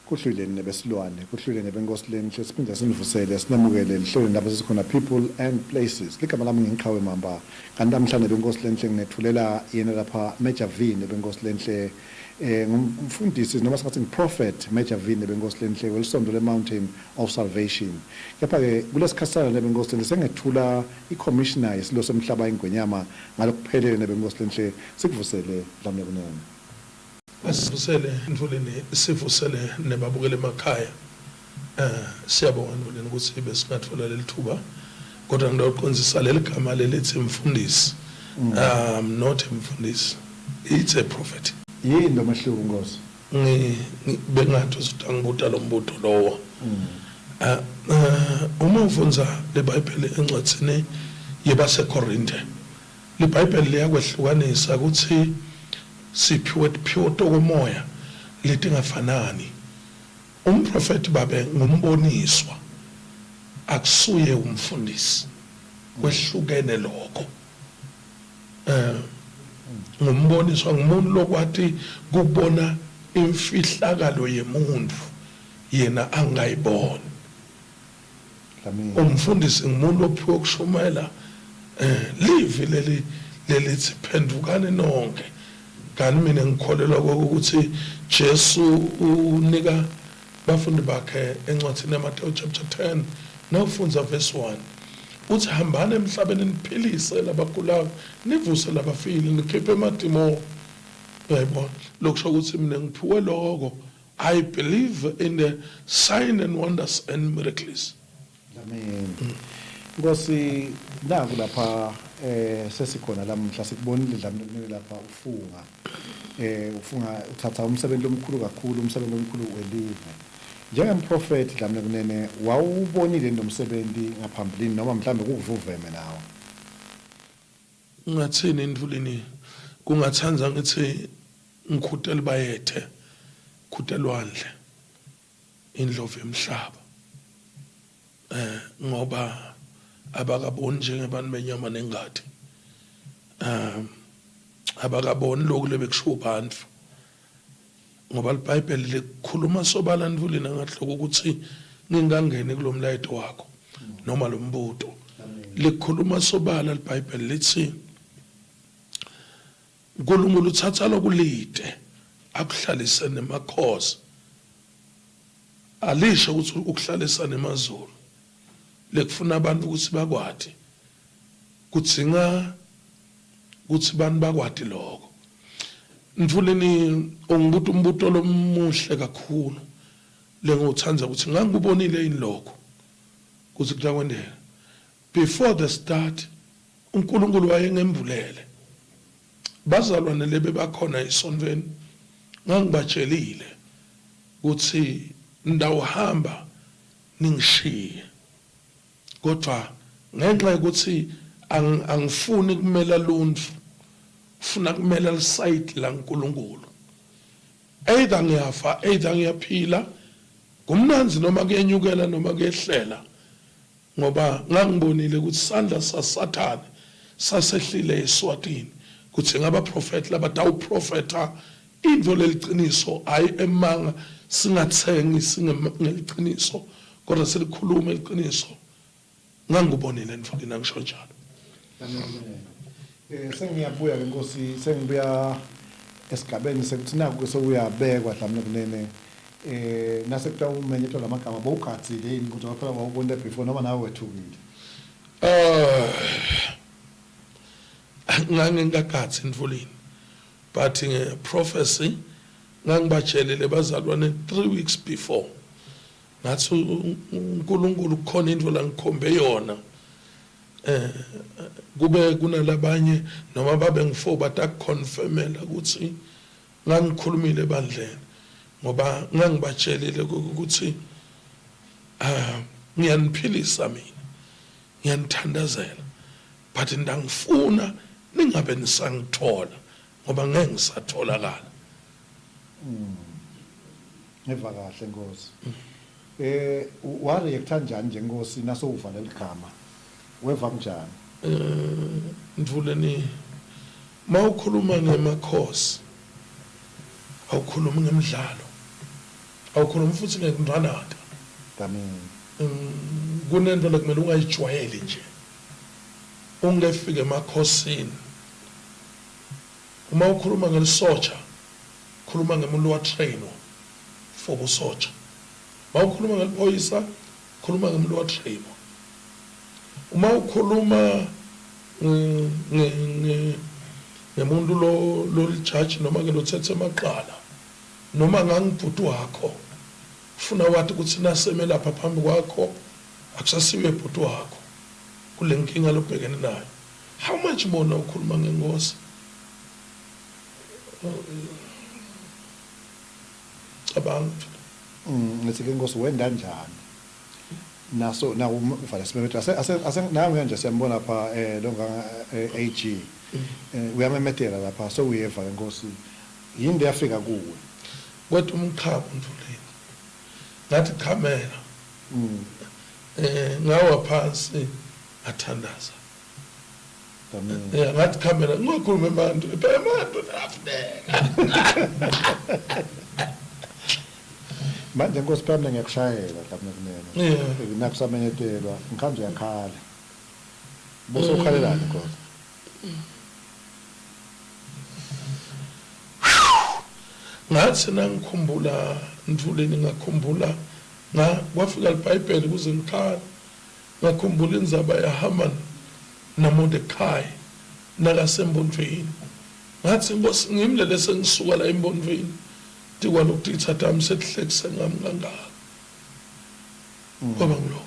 Kuhlwile nebesilwane, kuhlwile nebenkosi lenhle, siphinde sinivusele, sinemukele lihlelweni lapho sesikhona People and Places. Ligama lami ngingiqhawe Mamba. Kanti namhla nebenkosi lenhle nginethulela yena lapha Major V nebenkosi lenhle eh ngumfundisi noma singathi ngiprophet Major V nebenkosi lenhle welisonto le Mountain of Salvation. Kepha ke kulesikhathi nebenkosi lenhle sengethula i-commissioner yesilo semhlaba ingwenyama ngalokuphelele nebenkosi lenhle sikuvusele Dlamini kunene. Asivusele Ntulini, sivusele nebabukeli emakhaya. Siyabonga Ntulini ukuthi besingathola leli thuba. Kodwa ngidawuqondisa leli gama lelithi mfundisi. Not mfundisi. It's a prophet. Yini lo mehluko Nkosi? Ngi bengathi usutangibuta lo mbuto lowo. Uma ufundza leBhayibheli encwadzini yebaseKorinte, liBhayibheli liyakwehlukanisa ukuthi siphiwe tiphiwo tokomoya letingafanani. Umprofethi babe ngumboniswa, akusuye umfundisi. Kwehlukene lokho. Ngumboniswa ngumuntu lokwati kubona imfihlakalo yemuntu yena angayiboni. Umfundisi ngumuntu ophiwe ukushumayela livi leli lelithi phendukani nonke. Kanti mina ngikholelwa ukuthi Jesu unika bafundi bakhe encwadini yaMateyu chapter 10 nawufundza verse 1 uthi hambani emhlabeni niphilise labagulayo nivuse labafile nikhiphe emadimoni. Uyayibona, lokusho ukuthi mina ngiphiwe lokho. I believe in the sign and wonders and miracles. Amen. Nkosi naku lapha sesikhona lamuhla sikubonile Dlamini lapha ufunga ufunga uthatha umsebenzi omkhulu kakhulu, umsebenzi omkhulu welive. Njengemprofeti Dlamini kunene wawubonile nomsebenzi ngaphambilini noma mhlambe kukuvuveme nawe? Ungathini Ntulini, kungathanda ngithi ngikhutela bayethe khutelwandle indlovu yomhlaba ngoba abakaboni njengabantu benyama nengadi, abakaboni lokhu lebekushiwo bantu, ngoba liBhayibheli likhuluma sobala Ntulini angahloko ukuthi ngingangeni kulomlayeto wakho noma lo mbuto. Likhuluma sobala liBhayibheli lithi uNkulunkulu uthatha lokulide akuhlalise nemakhosi, alisho ukuthi ukuhlalisa nemazulu lekufuna abantu ukuthi bakwati, kudzinga ukuthi abantu bakwati lokho. Ntulini ungibuta umbuto lomuhle kakhulu lengiwuthanda ukuthi ngangikubonile yini lokho ukuthi kutakwenteka. Before the start uNkulunkulu wayengembulele bazalwane lebe bakhona esontweni, ngangibatshelile ukuthi ndawuhamba ningishiye, kodwa ngenxa yokuthi angifuni kumela luntfu, ufuna kumela lisayidi laNkulunkulu. Either ngiyafa, either ngiyaphila, kumnanzi noma kuyenyukela noma kuyehlela, ngoba ngangibonile ukuthi isandla saSathane sasehlile eSwatini kuthi ngabaprofeti labatawuprofetha intfo leliciniso, hhayi emanga, singathengi singeliciniso kodwa silikhulume iqiniso. Ngangikubonile Ntfulini, angisho njalo. Sengiyabuya ke Nkosi, sengibuya esigabeni sekuthi naku sewuyabekwa Dlamini kunene nase kutawumenyetwa lamagama bowugadzile yini ukuthi phela wawubonile before noma nawe wethukile? Ngangingakagadzi Ntfulini, but nge-prophecy ngangibatshelile bazalwane 3 weeks before, ngathi uNkulunkulu kukhona into la ngikhombe yona, kube kunalabanye noma babe ngu-4 batakuconfirmela ukuthi ngangikhulumile ebandleni, ngoba ngangibatshelile ukuthi ngiyaniphilisa mina, ngiyanithandazela, but ndangifuna ningabe nisangithola ngoba ngeke ngisatholakala. Ngeva kahle Nkosi. Wa-react kanjani nje Nkosi nasowuvala ligama? Weva kanjani? Ntfuleni, mawukhuluma ngemakhosi awukhulumi ngemidlalo. Awukhulumi futhi ngekuntwanata. Amen. Kunento lekumele ungayijwayeli nje. Ungefike emakhosini. Uma ukhuluma ngelisotsha, khuluma ngemuntu owatrainwa for ubusotsha. Uma ukhuluma ngeliphoyisa, khuluma ngemuntu owatrainwa. Uma ukhuluma ngemuntu lo lolijaji noma ke lothethe emaqala noma ngangibhuti wakho ufuna wathi ukuthi naseme lapha phambi kwakho akusasiwe bhuti wakho kule nkinga lobhekene nayo. How much more na ukhuluma ngenkosi? Cabanga. Ngithi ke Nkosi wenda njani? Naso na uvala simemetelo. Ase ase ase nangu nje siyambona lapha longa AG. Uyamemetela lapha so uyeva ke Nkosi. Yini leyafika kuwe? Kodwa umqhabo Mthuleni. Ngathi chamela. Ngawa phansi ngathandaza. Amen. Yeah, ngathi chamela ngingakhuluma emantu. Emantu afuneka. Manje Nkosi phela mina ngiyakushayela lapha kunene. Yeah. Nakusamenyetelwa ngikhambe uyakhala. Bose ukhalelani Nkosi? Ngathi nangikhumbula Ntulini ngakhumbula nga kwafika iBhayibheli kuze ngikhala ngakhumbula indzaba yaHaman naMordecai nakasembondvweni ngathi Nkosi ngimi lele sengisuka la embondvweni tikwaloku titsa tami setihlekise ngami kangaka kwaba ngiloko.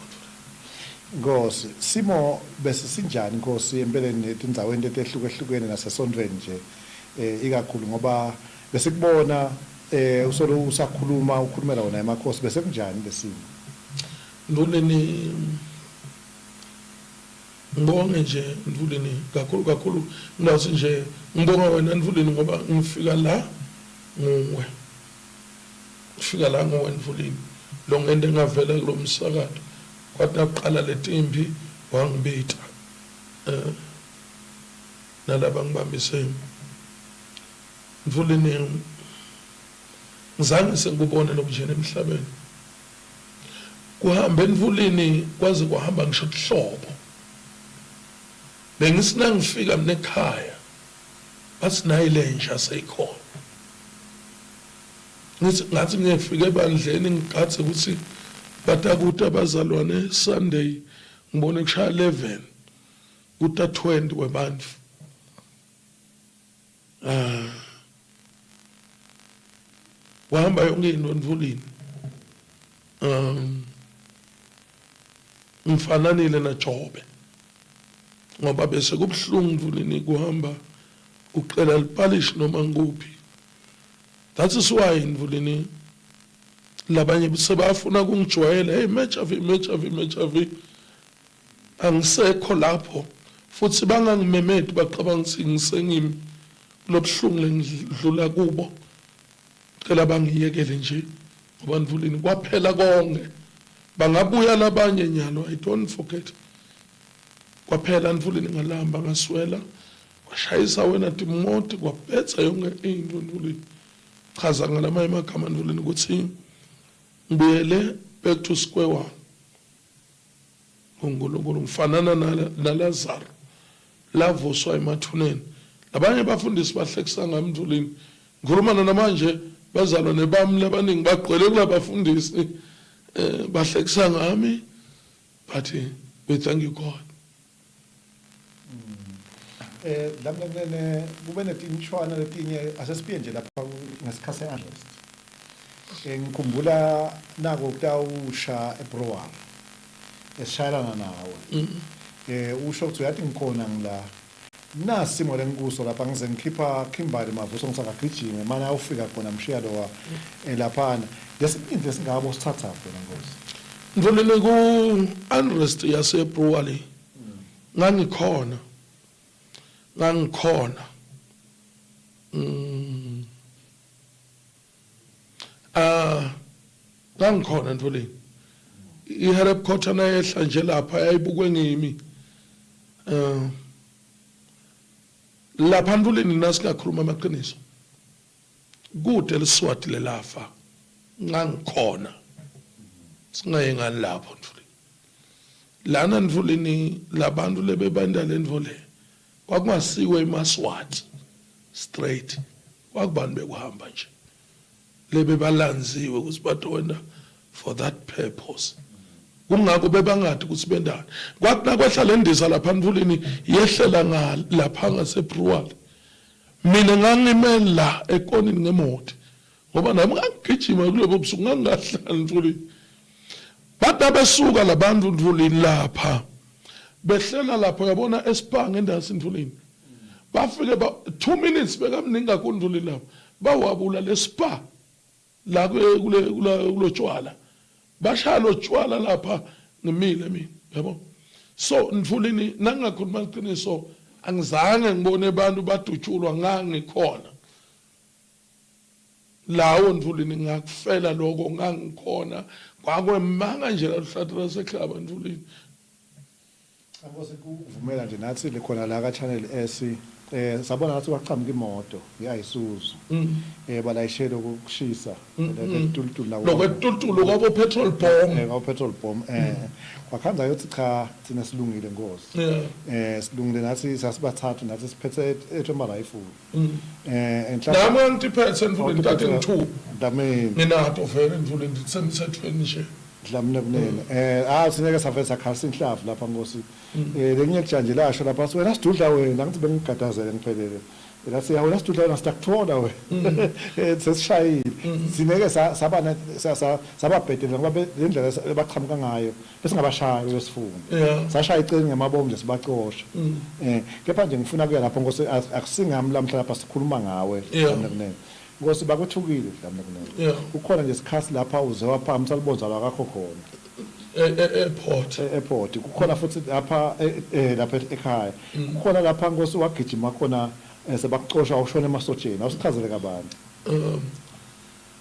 Nkosi, simo bese sinjani Nkosi empeleni etindzaweni letehlukehlukene nasesontfweni nje ikakhulu ngoba besikubona usolo usakhuluma ukhulumela wona emakhosi bese kunjani lesimo? Ndulini ngibonge nje Ndulini kakhulu kakhulu ngilawuthi nje ngibonga wena Ndulini ngoba ngifika la nguwe. Ngifika la nguwe Ndulini lo ngente ngavela kulo msakato kwathi nakuqala letimbi wangibita nalaba ngibambisene Ndulini ngizange sengikubone lokunjena emhlabeni. Kuhambe Ndulini kwaze kwahamba ngisho kuhlobo. Bengithi nangifika mina ekhaya bathi nayi lenja seyikhona. Ngithi ngathi ngiyefika ebandleni ngigadze ukuthi batakuta abazalwane Sunday ngibone kushaya 11 kuta 20 webantu. Wahamba yonke into Ndulini. Ngifananile naJobe ngoba bese kubuhlungu Ndulini kuhamba uqela lipalishi noma ngikuphi. That is why Ndulini labanye sebafuna kungijwayela, hey Major V, Major V, Major V. Angisekho lapho futhi bangangimemedi bacabanga ukuthi ngisengimi kulobuhlungu lengidlula kubo. Cela bangiyekele nje ngoba Ndulini kwaphela konke. Bangabuya labanye nyalo, I don't forget. Kwaphela Ndulini ngalamba ngaswela kwashayisa wena timoti kwaphetha yonke into Ndulini. Chaza ngalamanye amagama Ndulini ukuthi ngibuyele back to square one. uNkulunkulu ngifanana naLazaro lavuswa emathuneni. Labanye bafundisi bahlekisa ngami Ndulini. Ngikhuluma namanje bazalwane bami labaningi bagcwele kulabafundisi bahlekisa ngami but we thank you God. Dlamini kunene kube netinshwana letinye asesibuye nje lapha ngesikhathi se-unrest. Ngikhumbula nako kutawusha eBrowar esishayelana nawe. Usho ukuthi uyathi ngikhona ngila nasimo lengikuso lapha ngize ngikhipha Kimberly Mavuso ngisakagijime mana awufika khona mshiya lowa laphana. Lesibindi esingabo sithatha khona Nkosi. Ndulini ku unrest yase Brewery ngangikhona ngangikhona ngangikhona Ndulini iHereb Quarter nayehla nje lapha yayibukwe ngimi lapha Ndulini nasingakhuluma amaqiniso kude liswati lelafa. Ngangikhona. Singaye ngani lapho Ntuli. Lana Ntulini labantu lebebanda lentfo le kwakungasiwe eMaswati straight kwakubantu bekuhamba nje lebebalandziwe ukuthi batowenta for that purpose. Kungako bebangadi ukuthi bendani. Kwathi nakwehla le ndiza lapha Ntulini yehlela nga lapha ngaseBruwali. Mina ngangime la ekonini ngemoti ngoba nami ngangigijima kulobo busuku ngangingahlali Ntulini. Bathi abesuka labantu Ntulini lapha behlela lapho yabona esipanga endasi Ntulini. Bafike ba 2 minutes bekamningi kakhulu Ntulini lapho bawabula lespa la kule kulotshwala bashaya lotshwala lapha ngimile mina yabo. So Ntulini nangingakhuluma iqiniso angizange ngibone abantu badutshulwa ngangikhona. Lawo Ntulini ngakufela lokho ngangikhona kwakwemanga nje laluhlathi lasehlaba Ntulini. Cha Nkosi kuvumela nje nathi likhona la ka Channel S eh sabona ngathi kwaqhamuka imoto ye Isuzu eh balayishela ukushisa letulutulu la Lokwetulutulu kwabo petrol bomb. Eh kwabo petrol bomb eh kwakhanza yothi cha thina silungile Nkosi. Eh silungile nathi sasibathathu nathi siphethe ethu ama rifle. Eh nami ngangiphethe Ntuli ntathe ngithu. Ndameni. Nginato vele Ntuli ndisemthethweni nje. Dlamini kunene. Eh ah sineke save sakhalisa inhlavu lapha Nkosi. Eh lenye lijanje lasho lapha wena sidudla wena ngithi bengigadazele ngiphelele. Lathi ya wena sidudla wena sitakuthola wena. Eh sesishayile. Sineke saba sababhedela ngoba le ndlela ebaqhamuka ngayo besingabashaya bebesifuna. Sashaya iceli ngamabomu nje sibacosha. Eh kepha nje ngifuna kuya lapho Nkosi akusingami lamhla lapha sikhuluma ngawe Dlamini kunene. Nkosi bakuthukile Dlamini kunene. Kukhona nje isikhathi lapha uze waphakamisa lubonza lwakakho khona. E-airport. E-airport. Kukhona futhi lapha lapha ekhaya. Kukhona lapha Nkosi wagijima khona sebakucosha wawushona emasotsheni. Awusichazele kabanzi.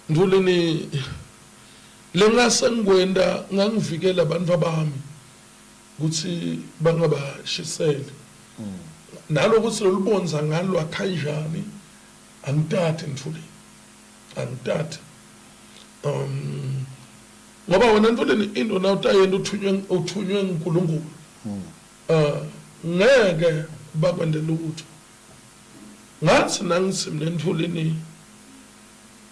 Ntulini lengase ngikwenta ngangivikela abantu bami ukuthi bangabashiseli. Nalokuthi lolubonza ngalwa kanjani angitati Ntuli. Angitati. Ngoba wena Ntulini into nawutayenta uthunywe uthunywe nguNkulunkulu. Ngeke bakwente lutho. Ngathi nangithi mina Ntulini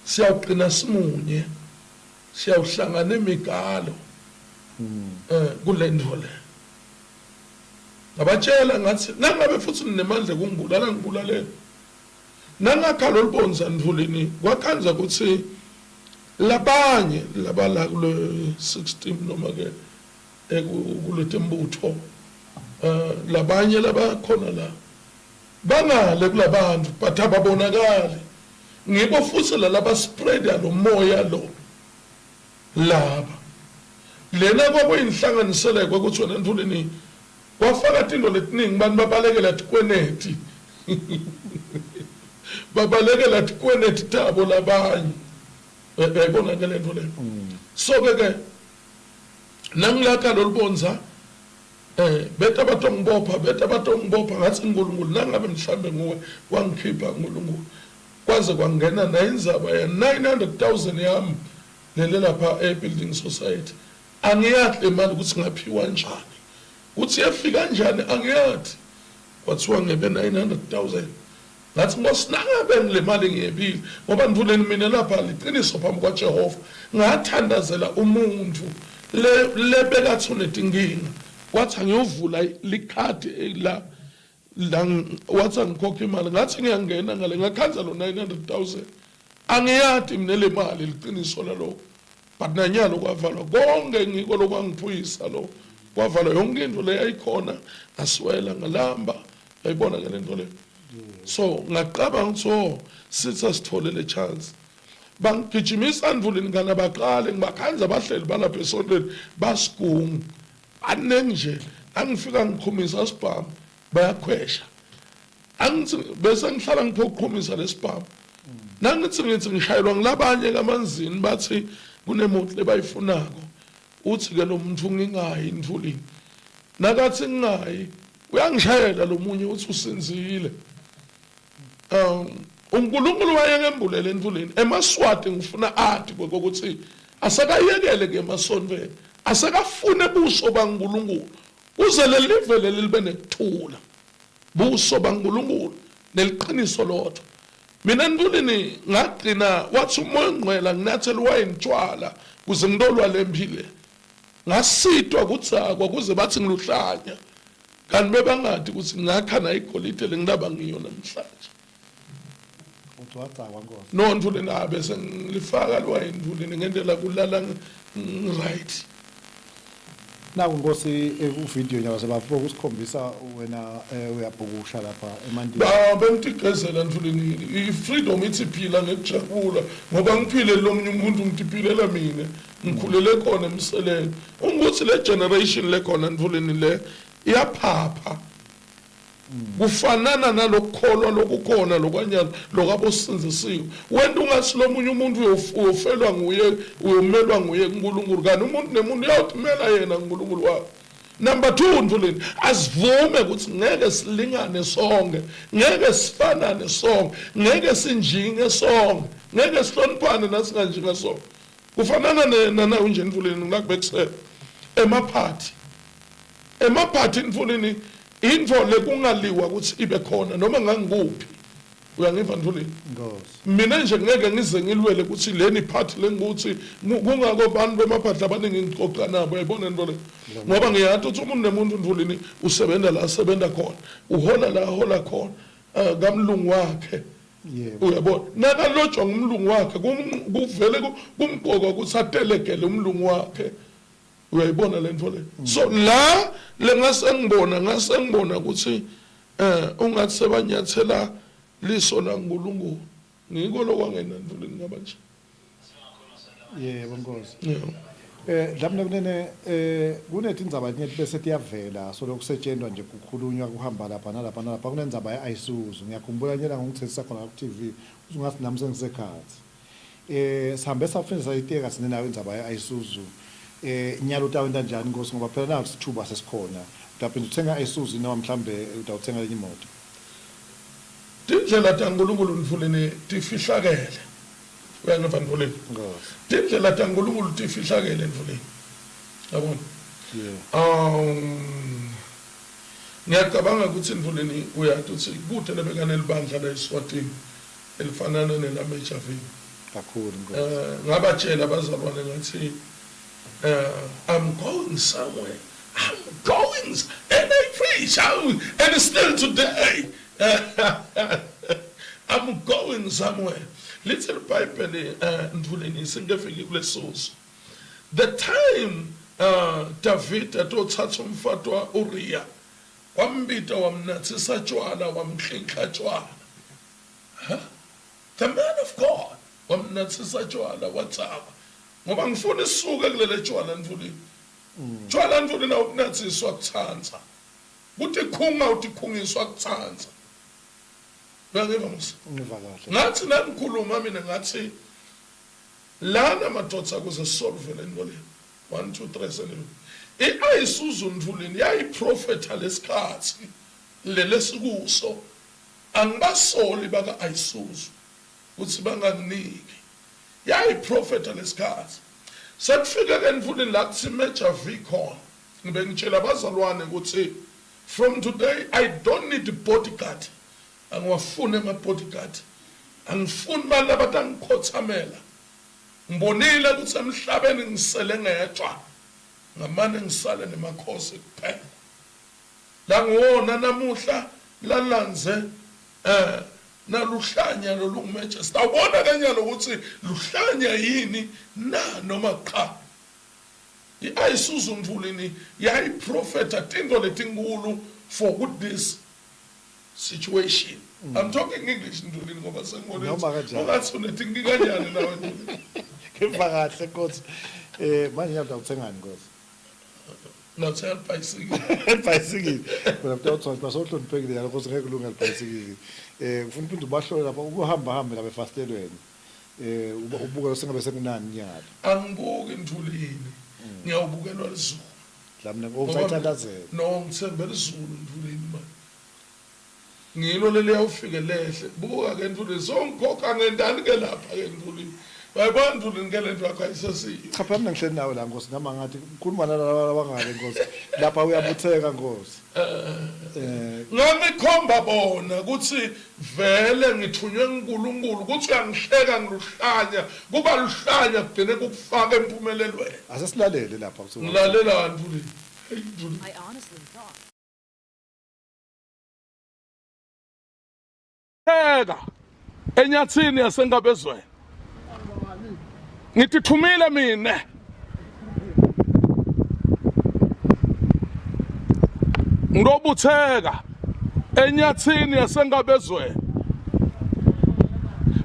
siyawugcina simunye siyawuhlangana emigalo kule nto le. Ngabatshela ngathi nangabe futhi ninemandla ekungibulala ngibulaleni. Nangakha lolubonza Ntulini kwakhanza ukuthi labanye labala kule 16 noma ke kuletembutho labanye labakhona la bangale kulabantu but ababonakali ngibo futhi lalaba spreada lo moya lo laba lena kwakuyinhlanganiseleko ukuthi wena Ntulini kwafaka tinto letiningi bantu babalekela tikweneti babalekela tikweneti tabo labanye uyayibona ke lento leyo. So ke ke nangilakha lolubonza beta batongibopha beta batongibopha ngathi uNkulunkulu nangabe mhlambe nguwe wangikhipha uNkulunkulu kwaze kwangena nayinzaba ya 900,000 yami lele lapha e-building society. Angiyazi le mali ukuthi ngaphiwa njani, ukuthi yafika kanjani angiyazi. Kwathiwa ngebe 900,000. Ngathi Nkosi nangabe ngile mali ngiyebile ngoba Ntuleni mina lapha liqiniso phambi kwaJehova ngathandazela umuntu le lebekathi unetinkinga wathi angiyovula likhadi la la wathi angikhokhe imali ngathi ngiyangena ngale ngakhanza lo 900,000 angiyadi mina le mali liqiniso lalokho. But nanyalo kwavalwa konke ngiko lokwangiphuyisa lo kwavalwa yonke into le yayikhona ngaswela ngalamba yayibona ke lento le. So ngaqabanga ukuthi oh sithi asithole le chance. Bangigijimisa Ntulini ngana baqale ngibakhanza abahleli balapha esontweni basigungu baningi nje angifika ngiqhumisa sibhamu bayakhwesha. Angithi bese ngihlala ngiphoqhumisa lesibhamu. Nangithi ngithi ngishayelwa ngilabanye kamanzini bathi kunemoto lebayifunako. Uthi ke lo muntu ngingayi Ntulini. Nakathi ngingayi uyangishayela lo munye uthi usinzile. uNkulunkulu wayengembulele entuleni emaSwati ngifuna ati kokuthi asekayekele ke emasontweni asekafune buso baNkulunkulu kuze lelive leli libe nekuthula buso baNkulunkulu neliqiniso lodwa mina entulini ngagcina wathi umoya ongcwela nginathela iwayini tshwala kuze ngitolwa lemphile ngasitwa kudzakwa kuze bathi ngiluhlanya kanti bebangadi ukuthi ngakha na igolide lengilaba ngiyo namhlanje uthi wadzakwa nkosi no ntulini abe sengilifaka liwayini ntulini ngendlela kulala right Naku Nkosi ku-video nyaka sebafuna ukusikhombisa wena uyabhukusha lapha emandini. Ba bengitigezela Ntulini i-freedom ithi phila ngekujabula ngoba ngiphile lomunye umuntu ngitiphilela mina ngikhulele khona emseleni ungukuthi le generation le khona Ntulini le iyaphapha kufanana nalokukholwa lokukhona lokwanyana lokabosinzisiwe wena ungathi lomunye umuntu uyofelwa nguye uyomelwa nguye kuNkulunkulu kanti umuntu nemuntu uyawutimela yena kuNkulunkulu wakhe number 2 Ntulini asivume ukuthi ngeke silingane sonke ngeke sifanane sonke ngeke sinjinge sonke ngeke sihloniphane nasinganjinga sonke kufanana nanawe nje Ntulini ngakubekisela emaphathi emaphathi Ntulini intfo lekungaliwa ukuthi ibe khona noma ngangikuphi uyangiva Ntulini mina nje ngeke ngize ngilwele ukuthi leni party lengukuthi kungako abantu bemaphathi abaningi ngixoxa nabo uyayibona into le ngoba ngiyathi ukuthi umuntu nemuntu Ntulini usebenza la asebenza khona uhola la ahola khona kamlungu wakhe uyabona nakalotshwa ngumlungu wakhe kuvele kumqoka ukuthi atelegele umlungu wakhe uyayibona le nto le so la lengase ngibona ngase ngibona ukuthi ungathi sebanyathela liso laNkulunkulu ngiko lokwangena ntulini ngaba nje yebo nkosi yebo Dlamini kunene kunetindzaba letinye bese tiyavela so lokusetshenzwa nje kukhulunywa kuhamba lapha nalapha nalapha kunendzaba ye-Isuzu ngiyakhumbula nyela ngongithethisa khona ku TV ungathi nami sengisekhathi sihambe safunda sayiteka sine nayo indzaba ye-Isuzu nyalo utawenta njani nkosi ngoba phela naku sithuba sesikhona utaphinda uthenga Isuzu noma mhlambe utawuthenga lenye imoto Tindlela taNkulunkulu Ntulini tifihlakele uyangiva Ntulini tindlela taNkulunkulu tifihlakele Ntulini yabona ngiyacabanga ukuthi Ntulini uyathi ukuthi kude lebekanelibandla la eSwatini elifanana nelaMajor V kakhulu nkosi ngabatshela abazalwane ngathi I'm going somewhere I'm going and I preach and still today I'm going somewhere lithi iBhayibheli Ntulini singefiki kulesusu the time David atothatha umfati wa Uriya wambita wamnathisa tshwala wamhlinhla tshwala the man of God wamnathisa tshwala wathaba ngoba ngifuna isuke kulele tshwala Ntulini tshwala Ntulini awunathiswa kuthanza kutikhunga utikhungiswa kuthanza uyangiva musa ngiva kahle ngathi nangikhuluma mina ngathi lana madoda kuze solve le nto le 1 2 3 sele i-Isuzu Ntulini yayiprofetha lesikhathi lelesikuso angibasoli baka Isuzu ukuthi banganginiki yayiprofetha lesikhathi sekufike ke Ntulini la kuthi Major V khona ngibe ngitshela abazalwane ukuthi from today I don't need bodyguard angiwafuni ama bodyguard angifuni abantu abatangikhothamela ngibonile ukuthi emhlabeni ngisele ngedwa ngamane ngisale nemakhosi kuphela la ngiwona namuhla lalanze naluhlanya lolunguMajor awubona kanyalo ukuthi luhlanya yini na noma cha i-Isuzu Ntulini yayiprofetha tinto letinkulu for this situation I'm talking English Ntulini ngoba sengibone Noma kanjani. ungathi unetinkinga kanjani nawe Ntulini ngiva kahle nkosi manje ngiyabuza uthengani nkosi ngiyothenga ibhayisikili ibhayisikili phela mntu awuthi sowuhloniphekile yalo nkosi ngeke kulunge libhayisikili ufuna uphinde ubahlole lapha ukuhamba hambe lapha efasitelweni ubuke sengabe sekunani nyalo angibuki Ntulini ngiyawubukelwa lizulu dlamini usayithandazela no ngithembela izulu Ntulini ma Ngilo leliyawufike lehle. Buka ke Ntuli, songikhokha ngendani ke lapha ke Ntuli. Uyayibona Ntuli ke lento yakho ayisesiyo. Cha phela mina ngihleli nawe la Nkosi nami angathi khuluma nalaba abangale Nkosi. Lapha uyabutheka Nkosi. Eh Ngangikhomba bona ukuthi vele ngithunywe nguNkulunkulu ukuthi uyangihleka ngiluhlanya kuba luhlanya kugcine kukufaka empumelelweni. Asesilalele lapha. Ngilalela Ntuli. Hey Ntuli. I honestly thought. Eka enyathini yasenkabezweni. Ngithi thumile mina. Ngiyobutheka enyathini yasenkabezweni.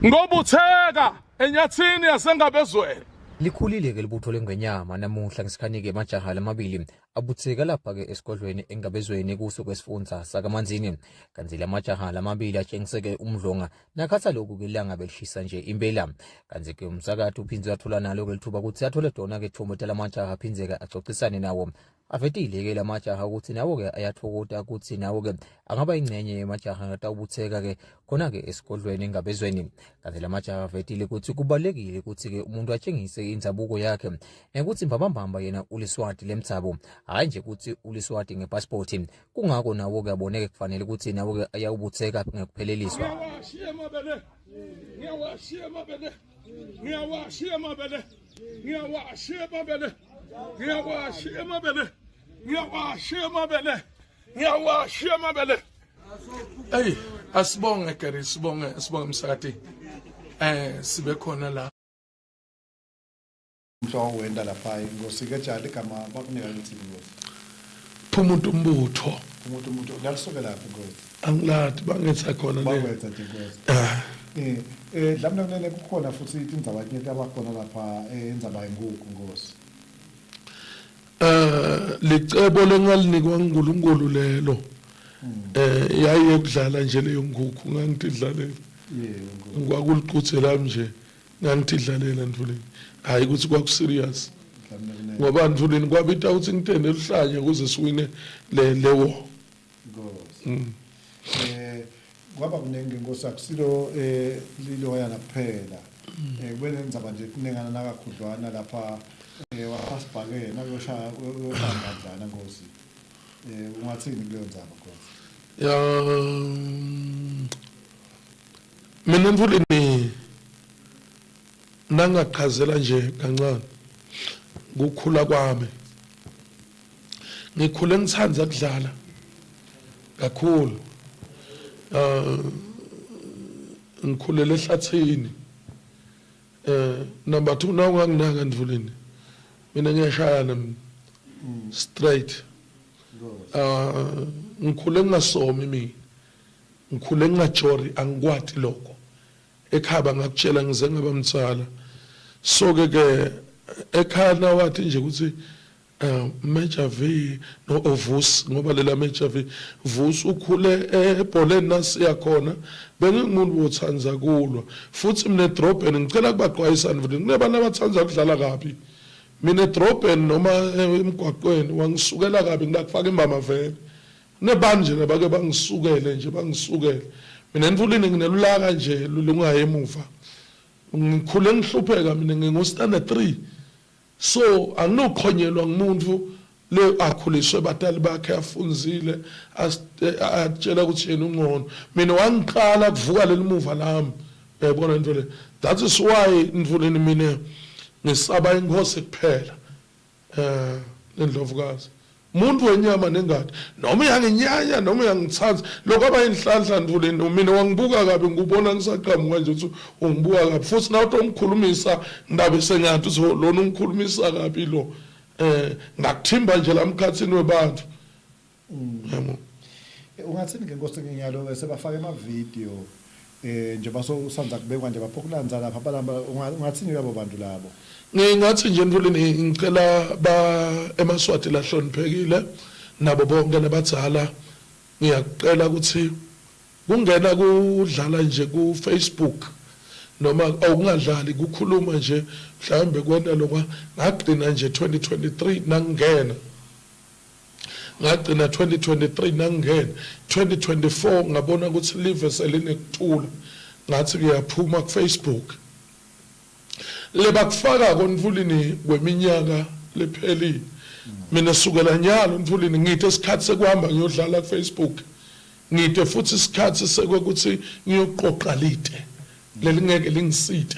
Ngiyobutheka enyathini yasenkabezweni. Likhulile-ke libutho lengwenyama namuhla ngesikhanike emajaha lamabili abutheka lapha-ke esigodlweni engabezweni kuso kwesifundza sakamanzini kanti lamajaha lamabili atshengiseke umdlonga nakhatha lokhu-ke ilanga belishisa nje impela kanti-ke umsakathi uphindze wathola nalo-ke lithuba ukuthi athole dona-ke thombo talamajaha aphindze-ke acocisane nawo avetile-ke lamajaha ukuthi nawo-ke ayathokota ukuthi nawo-ke angaba ingcenye yemajaha ngatawubutheka-ke khona-ke esigodlweni engabezweni kanti lamajaha avetile ukuthi kubalulekile ukuthi-ke umuntu atshengise indzabuko yakhe nekuthi mbambambamba yena uliswati lemdzabu hhayi nje ukuthi uliswati ngepasipoti kungako nawo-ke aboneke kufanele ukuthi nawo-ke ayawubutheka ngekupheleliswa Ngiyawashiya amabele. Ngiyawashiya amabele. Ngiyawashiya amabele. Ngiyawashiya amabele. Ngiyawashiya amabele. Ngiyawashiya amabele. Ngiyawashiya amabele. Ey, asibonge Gary, sibonge, sibonge msakati. Eh, sibe khona la. Mhlobo wenda lapha inkosi ke jali igama bakunika lithini inkosi. Phumuta umbutho. Umuntu umuntu lalisuke laphi inkosi. Angiladi bangetha khona le. Bakwenza nje inkosi. Ah. Eh eh dlamini kunene kukhona futhi indzaba nyeti abakhona lapha indzaba yenkukhu inkosi. Eh licebo lengalinikwa nguNkulunkulu lelo. Eh yayiye kudlala nje leyo nkukhu ngangithi idlalela. Yebo inkosi. Kwakuliquthe lami nje ngangithi idlalela Ntulini. Hayi ukuthi kwaku serious. Dlamini kunene Ngoba Ntulini kwabita ukuthi ngitende luhlanya ukuze siwine le le war. inkosi. Eh kwaba kuningi inkosi akusilo eh liloyana kuphela. Eh kube nendzaba nje kunengana nakakhudlwana lapha eh wafasibhakene nakuyoshaya uyoshaya ngandlana inkosi. Eh ungathini kuleyo ndzaba inkosi? Ya mina Ntulini nangachazela nje kancane kukhula kwami ngikhule ngithanda kudlala kakhulu eh ngikhulele ehlathini eh number 2 na unganginaka Ndvulini mina ngiyashayana mina straight Inkosi. ah ngikhule ngingasomi mina ngikhule ngingajori angikwati lokho ekhaya bangakutshela ngize ngaba mdzala so ke ke ekhaya nawathi nje ukuthi Major V no Ovusi ngoba lela Major V Vusi ukhule ebholeni nasiya khona bengingumuntu othanda kulwa futhi mina edrobheni ngicela kubaqwayisana futhi kunabantu abathanda ukudlala kabi mina edrobheni noma emgwaqweni wangisukela kabi ngilakufaka imbama vele kunebantu nje nabake bangisukele nje bangisukele mina entulini nginelulaka nje lungayi emuva ngikhule ngihlupheka mina ngingu standard 3 so anginoqhonyelwa ngumuntu le akhuliswe batali bakhe afunzile atshela ukuthi yena ungcono mina wangiqala kuvuka lelimuva lami uyayibona into le that is why Ntulini mina ngisaba inkosi kuphela eh lendlovukazi umuntu wenyama nengadi noma uyanginyanya noma uyangithanda lokho abayinhlanhla Ntulini mina wangibuka kabi ngikubona ngisaqhamuka nje ukuthi ungibuka kabi futhi nawe ungikhulumisa ngidabe sengathi uthi lona ungikhulumisa kabi lo eh ngakuthimba nje la mkhathini webantu yabo. Ungathini ke nkosi nginyalo ke sebafaka ema video eh nje baso usanza kubekwa nje bapho kulanza lapha balamba ungathini labo bantu labo? Ngingathi nje Ntulini ngicela ba emaswati lahloniphekile nabo bonke labadzala ngiyakucela ukuthi kungena kudlala nje ku Facebook noma awungadlali kukhuluma nje mhlawumbe kwenta lokwa ngagcina nje 2023 nangena. Ngagcina 2023 nangingena 2024 ngabona ukuthi live selinekuthula, ngathi ngiyaphuma ku-Facebook. Lebakufaka koNtulini kweminyaka lephelile, mina sukela nyalo Ntulini ngithe isikhathi sekuhamba ngiyodlala ku-Facebook, ngide futhi isikhathi sekwekuthi ngiyoqoqa lite lelingeke lingisite,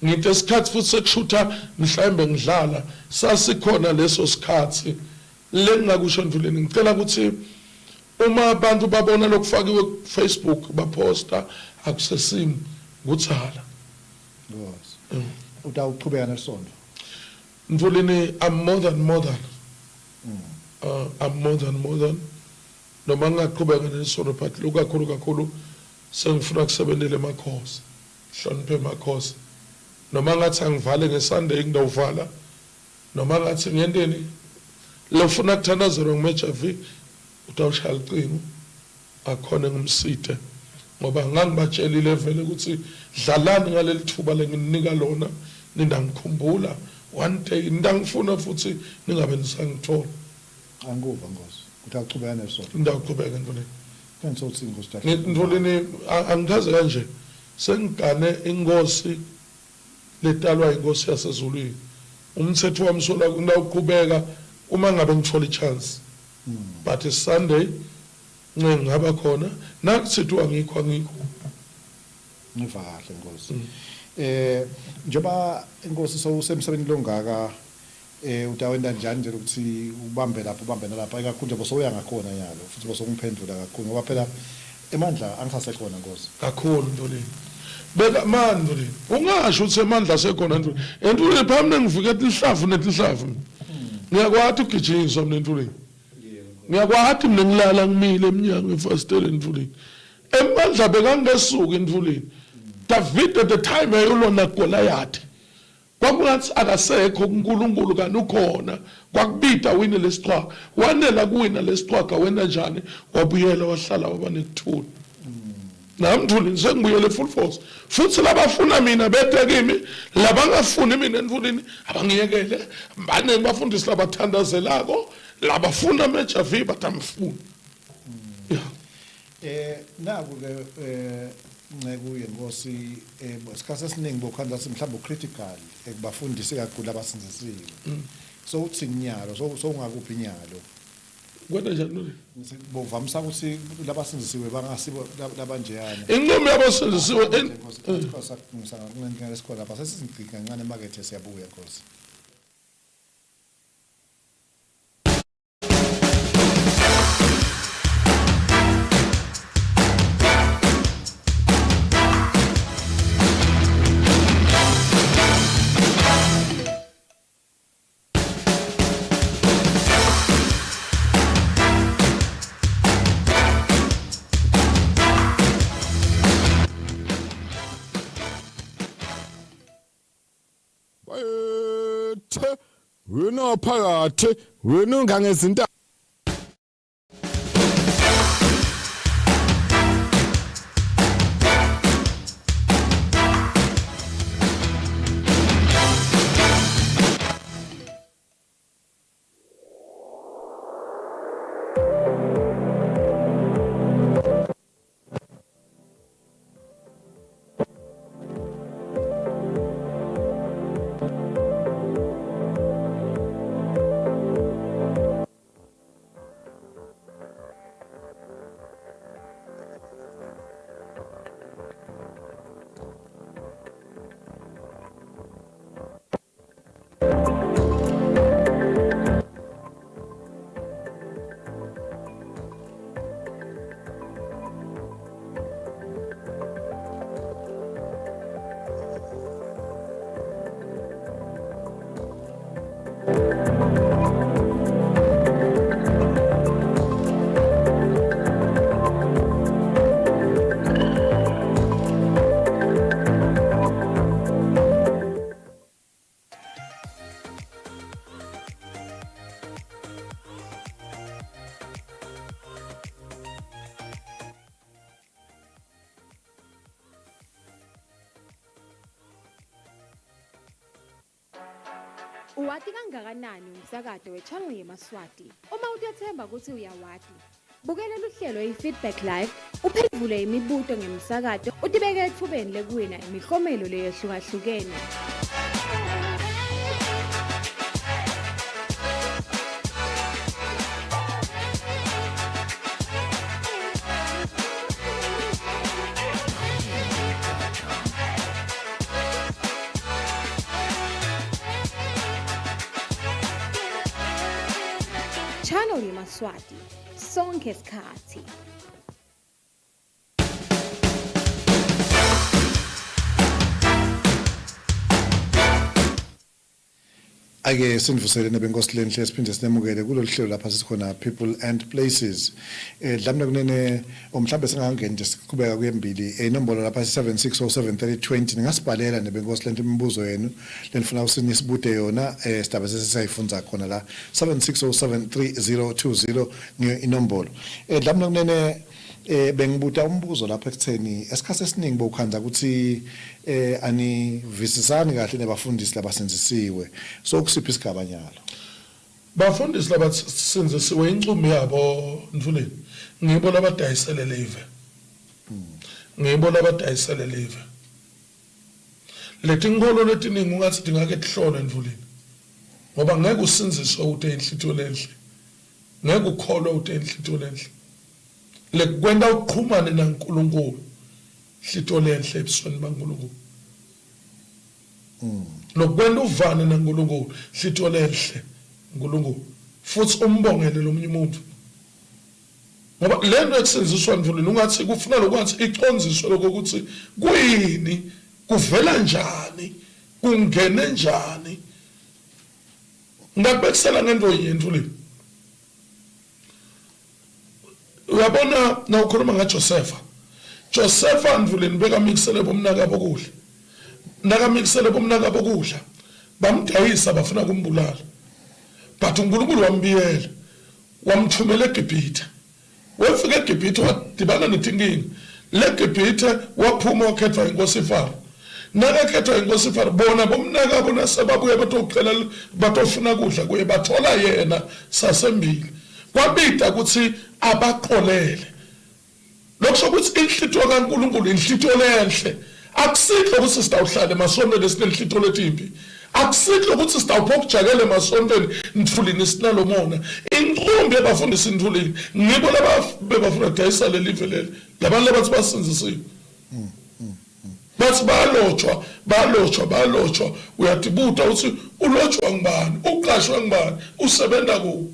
ngide isikhathi futhi sekushutha mhlawumbe ngidlala. Sasikhona leso sikhathi. Lengingakusho Ntulini, ngicela ukuthi uma abantu babona lokufakiwe ku-Facebook baphosta, akusesimi kutsala. Nkosi. Utawuchubeka nesonto? Ntulini, I'm more than more than. I'm more than more than. Noma ngingaqhubeka nesonto, but lokakhulu kakhulu sengifuna kusebentela emakhosi. Hloniphe emakhosi. Noma ngathi angivale ngeSunday, ngidawuvala. Noma ngathi ngenteni, lofuna kuthandazelwa nguMajor V utawushaya lucingo akhone ngimsite, ngoba ngangibatshelile vele ukuthi dlalani ngaleli thuba lengininika lona, nindangikhumbula one day, nindangifuna futhi ningabe nisangithola. Angikuva Nkosi. Utawuchubeka nesonto? Ngitawuchubeka Ntulini. Kanti Nkosi Dahla. Ntulini, angikaze kanje sengigane inkosi letalwa inkosi yasezulwini. Umthetho wami sola ngawuqhubeka uma ngabe ngithola i-chance, but Sunday nce ngingaba khona, nakuthiwa angikho angikho. Ngiva kahle Nkosi. Njengoba inkosi sowusemsebenzini longaka, utawenta njani nje ukuthi ubambe lapho ubambe nalapha, ikakhulu njengoba sowuya ngakhona nyalo futhi bosokungiphendula kakhulu, ngoba phela emandla angisasekhona Nkosi? Kakhulu Ntulini. Beka mani Ntulini, ungasho ukuthi emandla asekhona Ntulini. Entulini phambi ngifike tinhlavu netinhlavu, ngiyakwati ugijinyiswa mina Ntulini, ngiyakwati mina ngilala ngimile eminyango efasiteleni Ntulini. Emandla bekangesuki Ntulini. David at the time ayolona Goliath, kwakungathi akasekho kuNkulunkulu kanti ukhona. Kwakubida wine lesichwaga, wanela kuwina lesichwaga, wena njani wabuyela wahlala waba nekuthula. Nami Ntulini sengibuyele full force futhi, labafuna mina bete kimi, labangafuni mina Ntulini abangiyekele. Baningi bafundisi labathandazelako labafuna Major V, but amfuni, yeah. Naku ke nceku yenkosi, isikhathi esiningi bokhanda mhlawumbe critical ekubafundisi kakhulu abasinzisiwe. So uthi nyalo so ungakuphi nyalo? Kwena njani Ntulini? Bovamisa ukuthi labasinzisiwe bangasibo labanjeyana. Inqomo yabasindisiwe. Nkosi, esikhona lapha sesizigcika kancane emakethe, siyabuya Nkosi. Bayethe wena waphakathi, wena ungangezinta. Uwati kangakanani umsakato we-channel yemaSwati? Uma utethemba ukuthi uyawati, bukela luhlelo i-Feedback Live uphendvule imibuto ngemsakato utibeke etfubeni lekuwina imiklomelo leyehlukahlukene. Channel yemaSwati sonkhe sikhatsi. Ake sinivusele nebenkosi lenhle siphinde sinemukele kulolu hlelo lapha sisikhona people and places. Eh dlamina kunene omhlambe singangeni nje siqhubeka kuyembili inombolo lapha 76073020 ningasibhalela nebenkosi lenhle imibuzo yenu lenifuna usinisibude yona eh sidaba sesisayifunza khona la 76073020 ngiyo inombolo. Eh dlamina kunene eh bengibuta umbuzo lapha ekutheni esikhathi esiningi bowukhandza ukuthi eh anivisisani kahle nebafundisi labasenzisiwe so kusiphi isigaba nyalo? Bafundisi labasindzisiwe incumbi yabo Ntfuleni ngibo labadayisele live, ngibo labadayisele live. Letinkholo letiningi ungatsi tingake tihlolwe Ntfuleni ngoba ngeke usindziswe ute inhlitiyo lenhle, ngeke ukholwe ute inhlitiyo lenhle. Lekukwenta uqhumane naNkulunkulu inhlitiyo lenhle ebusweni baNkulunkulu. Lokwenta uvane naNkulunkulu, inhlitiyo lenhle uNkulunkulu futhi umbongele lomunye umuntu. Ngoba lento ekusindziswa ndvulini ungathi kufuna lokwathi icondziswe lokho ukuthi kuyini, kuvela njani, kungene njani. Ngakubekisela ngento yinye ndvulini. Uyabona nawukhuluma ngaJosefa, Josefa ndvulini bekamikisele bomnakabo kudla. Nakamikisele bomnakabo kudla, bamdayisa bafuna kumbulala. But uNkulunkulu wambiyela, wamthumela eGibhithe. Wefika eGibhithe wadibana netinkinga. LeGibhithe waphuma wakhethwa inkosi Faro. Nakakhethwa inkosi Faro, bona bomnakabo nasebabuya batocela batofuna kudla kuye bathola yena sasembili. Kwabita ukuthi abaxolele. Lokusho ukuthi inhlitiyo kaNkulunkulu inhlitiyo lenhle. Akusikho ukuthi sitawuhlala emasontweni esinenhlitiyo letimbi. Akusikho ukuthi sitawupha ukujakela emasontweni nithulini sinalomona. Inqumbi yabafundisi nithulini ngibo laba bebafuna kudayisa leli live leli. Labantu labathi basindzisiwe. Bathi bayalotshwa, bayalotshwa, bayalotshwa. Uyatibuta uthi ulotshwa ngubani? Uqashwe ngubani? Usebenza kuphi?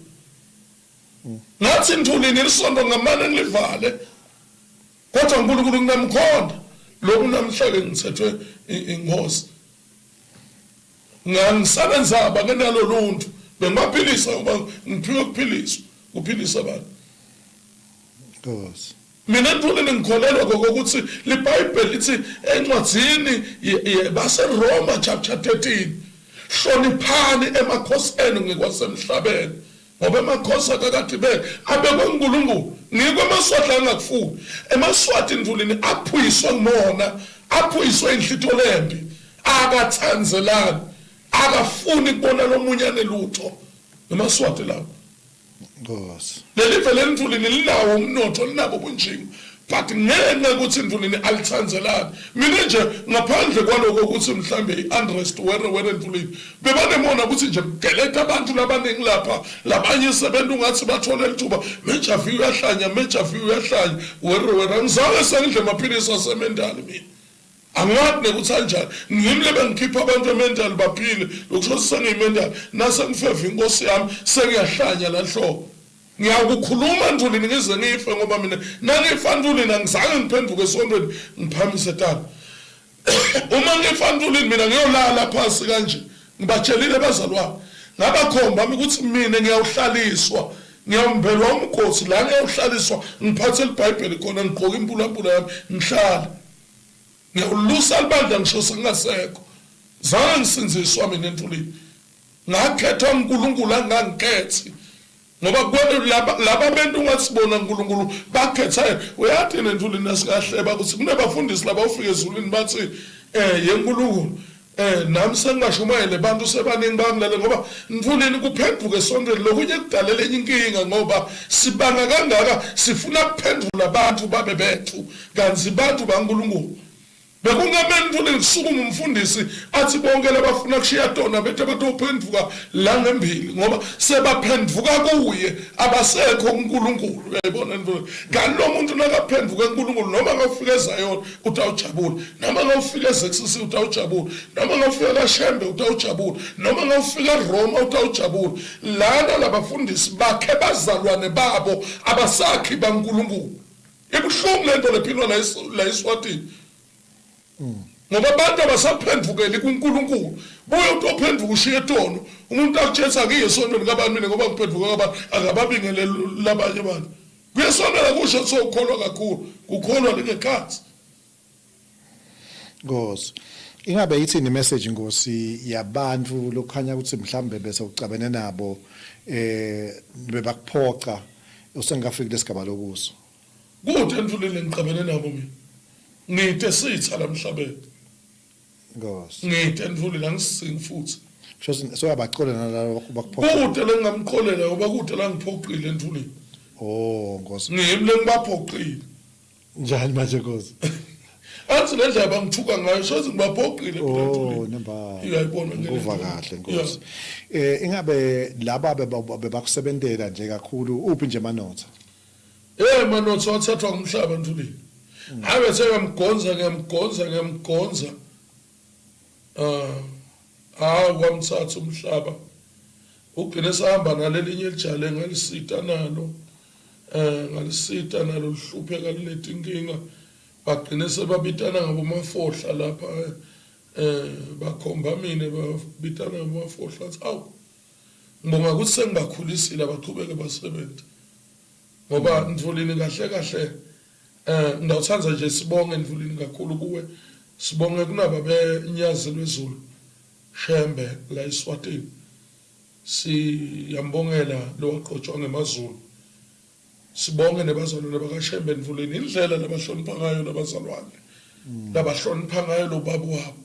Ngathi Ntulini lisonto ngamane ngilivale. Kodwa uNkulunkulu nginamkhonda. Lokhu namhlanje ngithethwe inkosi. Ngangisebenza abangenalo luntu. Bengibaphilisa ngoba ngiphiwe ukuphiliswa, kuphilisa abantu. Nkosi. Mina Ntulini ngikholelwa kokuthi liBhayibheli lithi encwadzini baseRoma chapter 13 hloniphani emakhosi enu ngikwasemhlabeni ngoba emakhosi akakadibeki abekwe uNkulunkulu. Ngikho emaSwati angakufuni emaSwati Ntulini aphuyiswe ngumona, aphuyiswe inhlitho lembi, akathandzelani, akafuni kubona lomunye anelutho emaSwati lawo. Nkosi. Leli vele Ntulini linawo umnotho, linabo ubunjinga, but ngenxa yokuthi Ntulini alithandzelani. Mina nje ngaphandle kwaloko ukuthi mhlambe i-unrest were were Ntulini bebanemona ukuthi nje kugeleta abantu labaningi lapha labanye sebentu ungathi bathole lithuba Major V uyahlanya, Major V uyahlanya, were were. Angizange sengidle amaphilisi asemendali mina. Angazi nekuthi anjani ngimi lebengikhipha abantu emendali baphile lokusho ukuthi sengiyimendali nasengifeva inkosi yami sengiyahlanya la nhlobo. Ngiyakukhuluma Ntulini ngize ngife ngoba mina nangifa Ntulini angizange ngiphenduke esontweni ngiphamise tata. Uma ngifa Ntulini mina ngiyolala phansi kanje. Ngibatshelile abazalwane ngabakhomba ukuthi mina ngiyawuhlaliswa ngiyawumbelwa umgosi la ngiyawuhlaliswa ngiphathe iBhayibheli khona ngigqoke impulampula yami ngihlala. Ngiyawulusa libandla ngisho sengingasekho. Zange ngisindziswa mina entulini. Ngakhethwa uNkulunkulu angangikhethi. Ngoba kwenu laba laba bento ungasibona uNkulunkulu bakhetha yena. Uyathi nentulini nasikahleba ukuthi kunebafundisi laba ufika ezulwini bathi eh yeNkulunkulu. Eh nami sengingashumayele abantu sebaningi bangilale ngoba ngifuna kuphenduke esontweni lokunye kudalela enye inkinga ngoba sibanga kangaka sifuna kuphendula abantu babe bethu kanti abantu baNkulunkulu. Bekungamele ukuthi ngisukuma umfundisi athi bonke labafuna kushiya tona bethe batophenduka la ngembili ngoba sebaphenduka kuye abasekho kuNkulunkulu. Uyayibona into kanti lo muntu nakaphenduka kuNkulunkulu noma ngafika eZion utawujabula, noma ngawufika eZCC utawujabula, noma ngawufika kaShembe utawujabula, noma ngawufika eRoma utawujabula. Lana labafundisi bakhe bazalwane babo abasakhi baNkulunkulu. Ibuhlungu lento lephilwa la eSwatini. Ngoba abantu abasaphendukeli kuNkulunkulu. Buye utophenduka ushiye tono. Umuntu akutshela akiye esontweni kabani mina ngoba ngiphenduka kabani akababingeleli labanye abantu. Kuyesonela kusho sokukholwa kakhulu. Kukholwa lingekhathi. Nkosi. Ingabe ithini message Nkosi yabantu lokukhanya ukuthi mhlambe bese ucabene nabo eh bebakuphoqa usengafiki lesigaba lokuso. Kude entulile ngiqabene nabo mina. Ngide sitha lamhlabeni. Nkosi. Ngide entulile angisingi futhi. Kusho soyabacolela nalabo bakuphoqa. Kude lengingamxolela ngoba kude la ngiphoqile entulile. Oh Nkosi. Ngimi lengibaphoqile. Njani manje Nkosi? Athi le ndlela bangithuka ngayo soze ngibaphoqile phela Oh nemba. Uyayibona ke Kuva kahle Nkosi. Eh ingabe laba bebakusebentela nje kakhulu uphi nje manotha? Eh manotha wathathwa ngumhlaba Ntulini. Habe seyamgonza ngiyamgonza ngiyamgonza. Ah ah wamthatha umhlaba. Ugcine sahamba nalelinye elijale ngalisita nalo. Eh ngalisita nalo lihlupheka linetinkinga. Bagcine sebabitana ngabomafohla lapha eh bakhomba mina babitana ngabomafohla athi awu ngibonga ukuthi sengibakhulisile abaqhubeke basebenze ngoba Ntulini kahle kahle eh ngawuthanda nje sibonge Ntulini kakhulu kuwe sibonge kunaba benyazi lwezulu Shembe la eSwatini siyambongela lowaqotshwa ngemaZulu sibonge nebazalwane bakaShembe Ntulini indlela labahlonipha ngayo labazalwane labahlonipha ngayo lo baba wabo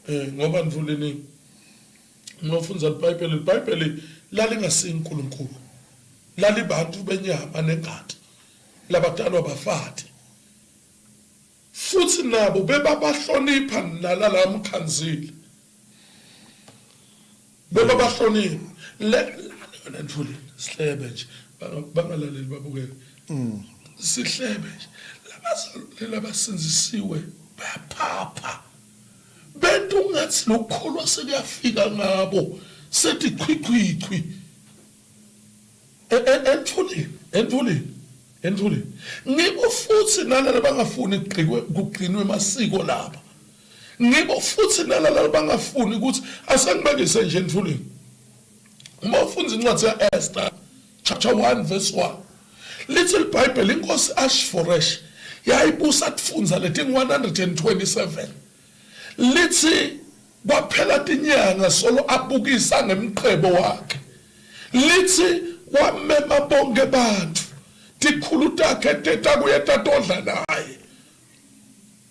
eh ngoba Ntulini nginofunza iBhayibheli iBhayibheli lalingasinguNkulunkulu lalibantu benyama nengati labadalwa bafati futhi nabo bebabahlonipha nalala mkhanzile bebabahlonipha le yona Ntulini sihlebe nje bangalaleli babukele sihlebe nje labazalwane labasinzisiwe bayaphapha bento ungathi lokukholwa sekuyafika ngabo sethi chwichwichwi Entulini entulini entulini ngibo futhi nalala bangafuni kugqikwe kugcinwe emasiko lapha ngibo futhi nalala bangafuni ukuthi asengibekise nje entulini uma ufunda incwadi ya-Esther chapter 1 verse 1 lithi iBhayibheli inkosi Ashforesh yayibusa kufunza leti 127 lithi kwaphela tinyanga solo abukisa ngemqhebo wakhe lithi wamema bonke abantu tikhulu takhe teta kuye tatodla naye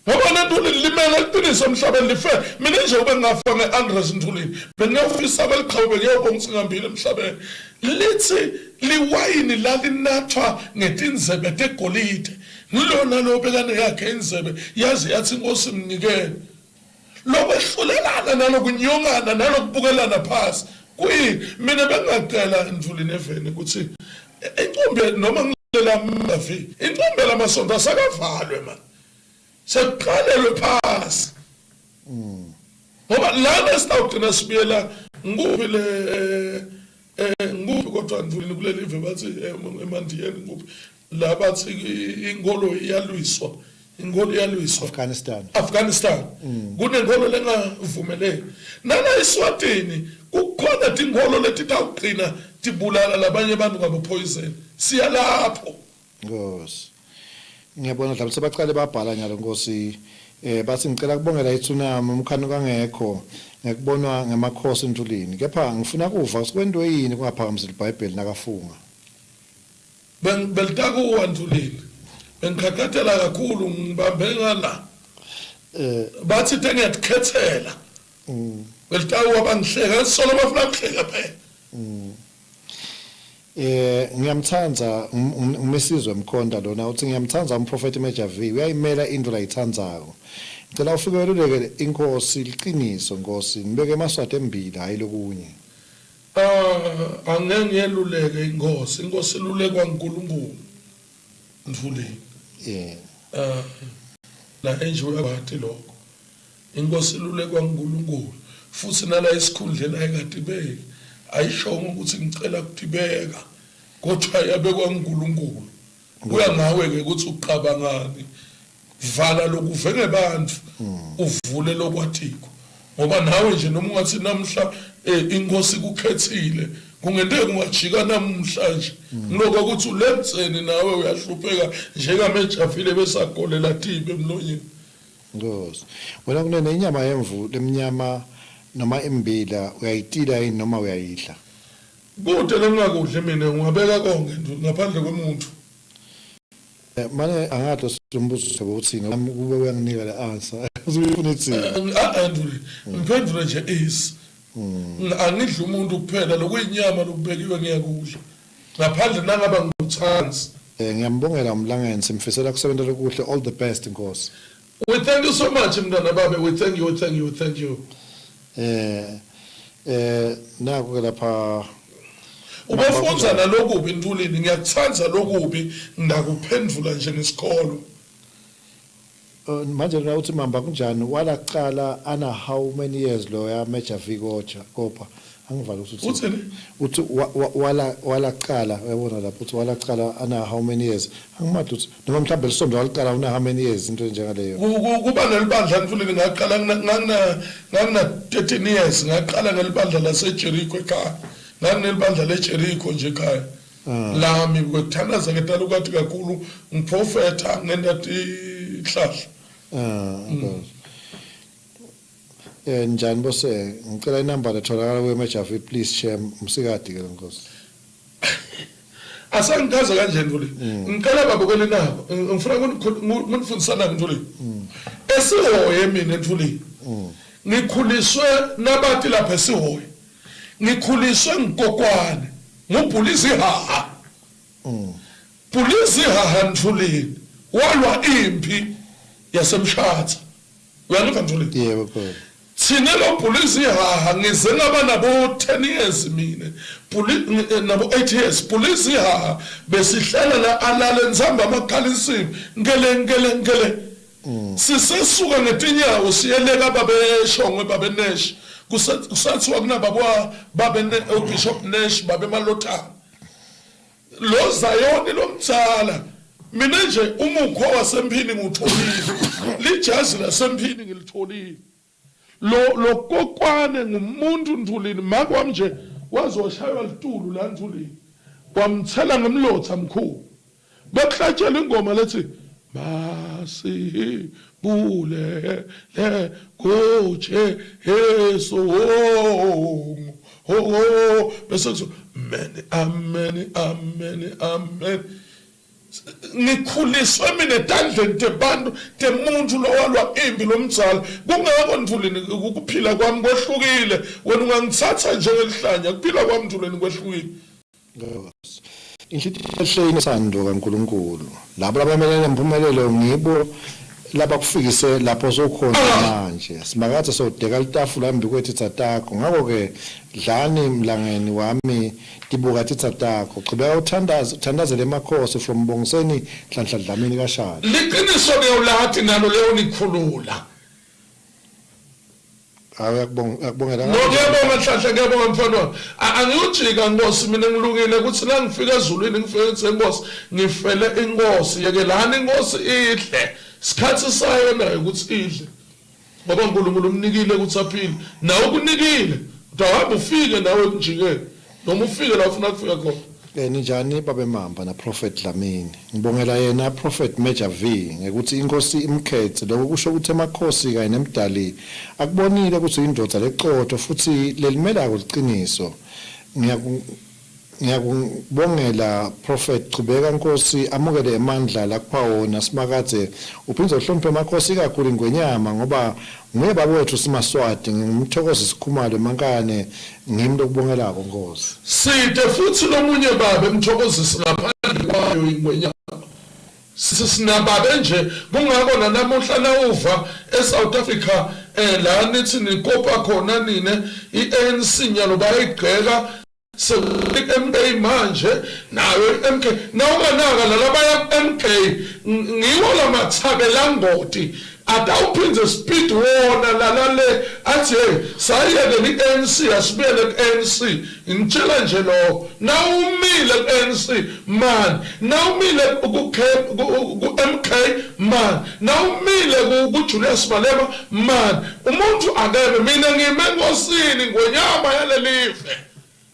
ngoba lentulini limele liqiniso emhlabeni life mina nje ube ngingafa nge-Andres Ntulini bengiyofisa kweliqhawe bengiyobonga ukuthi ngihambile emhlabeni lithi liwayini lalinathwa ngetinzebe tegolide ngilona lo bekaneyakhe inzebe yaze yathi inkosi mnikele lokwehlulelana nalokunyongana nalokubukelana phasi kuyini mina bengingacela Ntulini eveni ukuthi incumbi noma ngilela mavi incumbi lamasonto asakavalwe man sekuqalelwe phasi ngoba lana sitawugcina sibuyela ngikuphi le eh ngikuphi kodwa Ntulini kuleli live bathi emandiyeni ngikuphi la bathi inkolo iyalwiswa inkolo iyalwiswa Afghanistan Afghanistan kunenkolo lengavumeleki nala eSwatini kukhona tinkolo letitawugcina tibulala labanye abantu ngabo poison siya lapho Nkosi. Ngiyabona dlala sebaqale babhala nyalo Nkosi eh bathi ngicela kubongela itsunami umkhano kangekho ngekubonwa ngemakhosi Ntulini kepha ngifuna kuva sikwento yini kungaphakamisa iBhayibheli nakafunga. Belitakuwa Ntulini bengikhakhathela kakhulu ngibambe ngala Eh bathi into engiyakukhethela. Belitawu bangihleka solo bafuna kuhleka phela. Ngiyamthanda umesizwe Mkhonta lona uthi ngiyamthanda umprofeti Major V uyayimela into layithandzako. Ngicela ufike weluleke inkosi liqiniso Nkosi nibeke emaswati embili hayi lokunye. Ah angeke ngiyeluleke inkosi, inkosi ilulekwa uNkulunkulu. Mthuleni. Yeah. Ah naye nje uyakwati lokho. Inkosi ilulekwa uNkulunkulu futhi nala esikhundleni ayikatibeki. Ayishongo ukuthi ngicela kutibeka kodwa yabekwa uNkulunkulu. Kuya ngawe ke ukuthi uqabangani. Vala lokuve ngebantu uvule lokwathiko. Ngoba nawe nje noma ungathi namhla eh, inkosi kukhethile kungenteka ungajika namuhla nje ngiloko ukuthi ulemdzeni nawe uyahlupheka njengamejafile besagolela tibe emlonyeni. Nkosi. Wena kunene inyama yemvu lemnyama noma imbila uyayitila yini noma uyayidla? Kude lengingakudli mina ungabeka konke nje ngaphandle kwemuntu. Mane angathi umbuzo ukuthi nami kube uyanginika le answer. Uzuyifuna ithini? Ah Nduli, ngiphendule nje is. Angidli umuntu kuphela lokuyinyama lokubekiwe ngiyakudla. Ngaphandle nangaba ngikuthanzi. Ngiyambongela umlangeni simfisela kusebenza lokuhle all the best Nkosi. We thank you so much mntana babe we thank you we thank you we thank you. Naku ke lapha Ubofunza nalokubi Ntulini ngiyakuthanda lokubi ngakuphendula nje ngesikolo. Manje la uthi mamba kunjani walaqala ana how many years lo ya Major V Koja Kopa angivala ukuthi uthini uthi wala walaqala uyabona lapho uthi walaqala ana how many years angimadi uthi noma mhlawumbe lisonto waliqala una how many years into enjengaleyo Kuba nelibandla Ntulini ngaqala ngangina ngangina 13 years ngaqala ngelibandla laseJericho ekhaya nganginelibandla leJericho nje ekhaya lami kwethandaza ke talukati kakhulu ngiprofetha ngenta tihlahla. Njani bose ngicela inamba letholakala kuye Major V please share umsikadi ke Nkosi. Asangikaze kanje Ntuli. Ngicela babukele nabo ngifuna kunifundisana Ntuli. Esihoye mina Ntuli. Ngikhuliswe nabathi lapha esihoye. Ngikhuliswe ngikokwane ngubhulisa ihaha. Bhulisa ihaha Ntulini walwa impi yasemshatha. Uyangiva Ntulini? Yebo khona. Thina lo bhulisa ihaha ngize ngaba nabo 10 years mina. Bhuli nabo 8 years bhulisa ihaha besihlala la alale nzamba amakhala insimbi ngele ngele ngele. Sisesuka ngetinyawo siyeleka babe Shongwe babe Nash. Kusathiwa kunababa babe Bishop Nash babe Malothana. Lo Zayoni lomdzala mina nje umukhwa wasemphini ngiwutholile. Lijazi lasemphini ngilitholile. Lo lokokwane ngumuntu Ntulini make wami nje waze washaywa litulu la Ntulini. Wamthela ngemlotha mkhulu. Bekuhlatshelwa ingoma lethi masibule le goje Jesu oh bese kuthiwa amen amen amen amen. Ngikhuliswe mina etandleni tebantu temuntu lowalwa impi lomdzala kungako Ntulini ukuphila kwami kwehlukile wena ungangithatha njengelihlanya kuphila kwami Ntulini kwehlukile. Inhlitiyo enhle inesando kaNkulunkulu. Labo labamelene nempumelelo ngibo labakufikise lapho sowukhona manje. Simakadze sewudeka litafula embi kwetitsa takho. Ngako-ke dlani mlangeni wami tibuka titsa takho. Chubeka uthandaze uthandazele emakhosi from Mbongiseni Nhlanhla Dlamini kaShaka. Liqiniso niyawulati nalo leyonikhulula. Hayi uyakubonga uyakubongela. No ngiyabonga Nhlanhla ngiyabonga mfana wami. Angiyujika Nkosi mina ngilungile ukuthi la ngifika ezulwini ngifike ngithi Nkosi ngifele inkosi yekelani inkosi idle. Isikhathi sayo nayo ukuthi idle. Ngoba uNkulunkulu umnikile ukuthi aphile. Nawe ukunikile. Kodwa hamba ufike nawe ekunjikeni. Noma ufike la ufuna kufika khona. Ninjani babe Mamba na Prophet Dlamini. Ngibongela yena Prophet Major V ngekuthi inkosi imkhethe lokho kusho ukuthi emakhosi kanye nemdali akubonile ukuthi uyindoda leqotho futhi lelimelako liqiniso. Ngiyakubongela Prophet, chubeka Nkosi, amukele emandla lakupha wona Simakadze, uphindze uhloniphe amakhosi ikakhulu iNgwenyama ngoba nguye baba wethu simaSwati. Ngingumthokozisi Khumalo eMankane, ngimi lokubongelako Nkosi. Side futhi lomunye babe Mthokozisi ngaphandle kwayo iNgwenyama. Sinababe nje kungako nanamuhla nawuva eSouth Africa la nithi nikopa khona nine iANC nyalo bayayigxeka sekuyi-MK manje nayo i-MK nawunganaka lalabaya ku-MK ngiwo lamathabelangoti atawuphinde speed wona lala le athi hey sayeke i-ANC asibuyele ku-ANC. Ngitshela nje lokho, nawumile ku-ANC man, nawumile ku-MK man, nawumile ku-Julius Malema man, umuntu akeme. Mina ngime enkosini ngwenyama yalelive,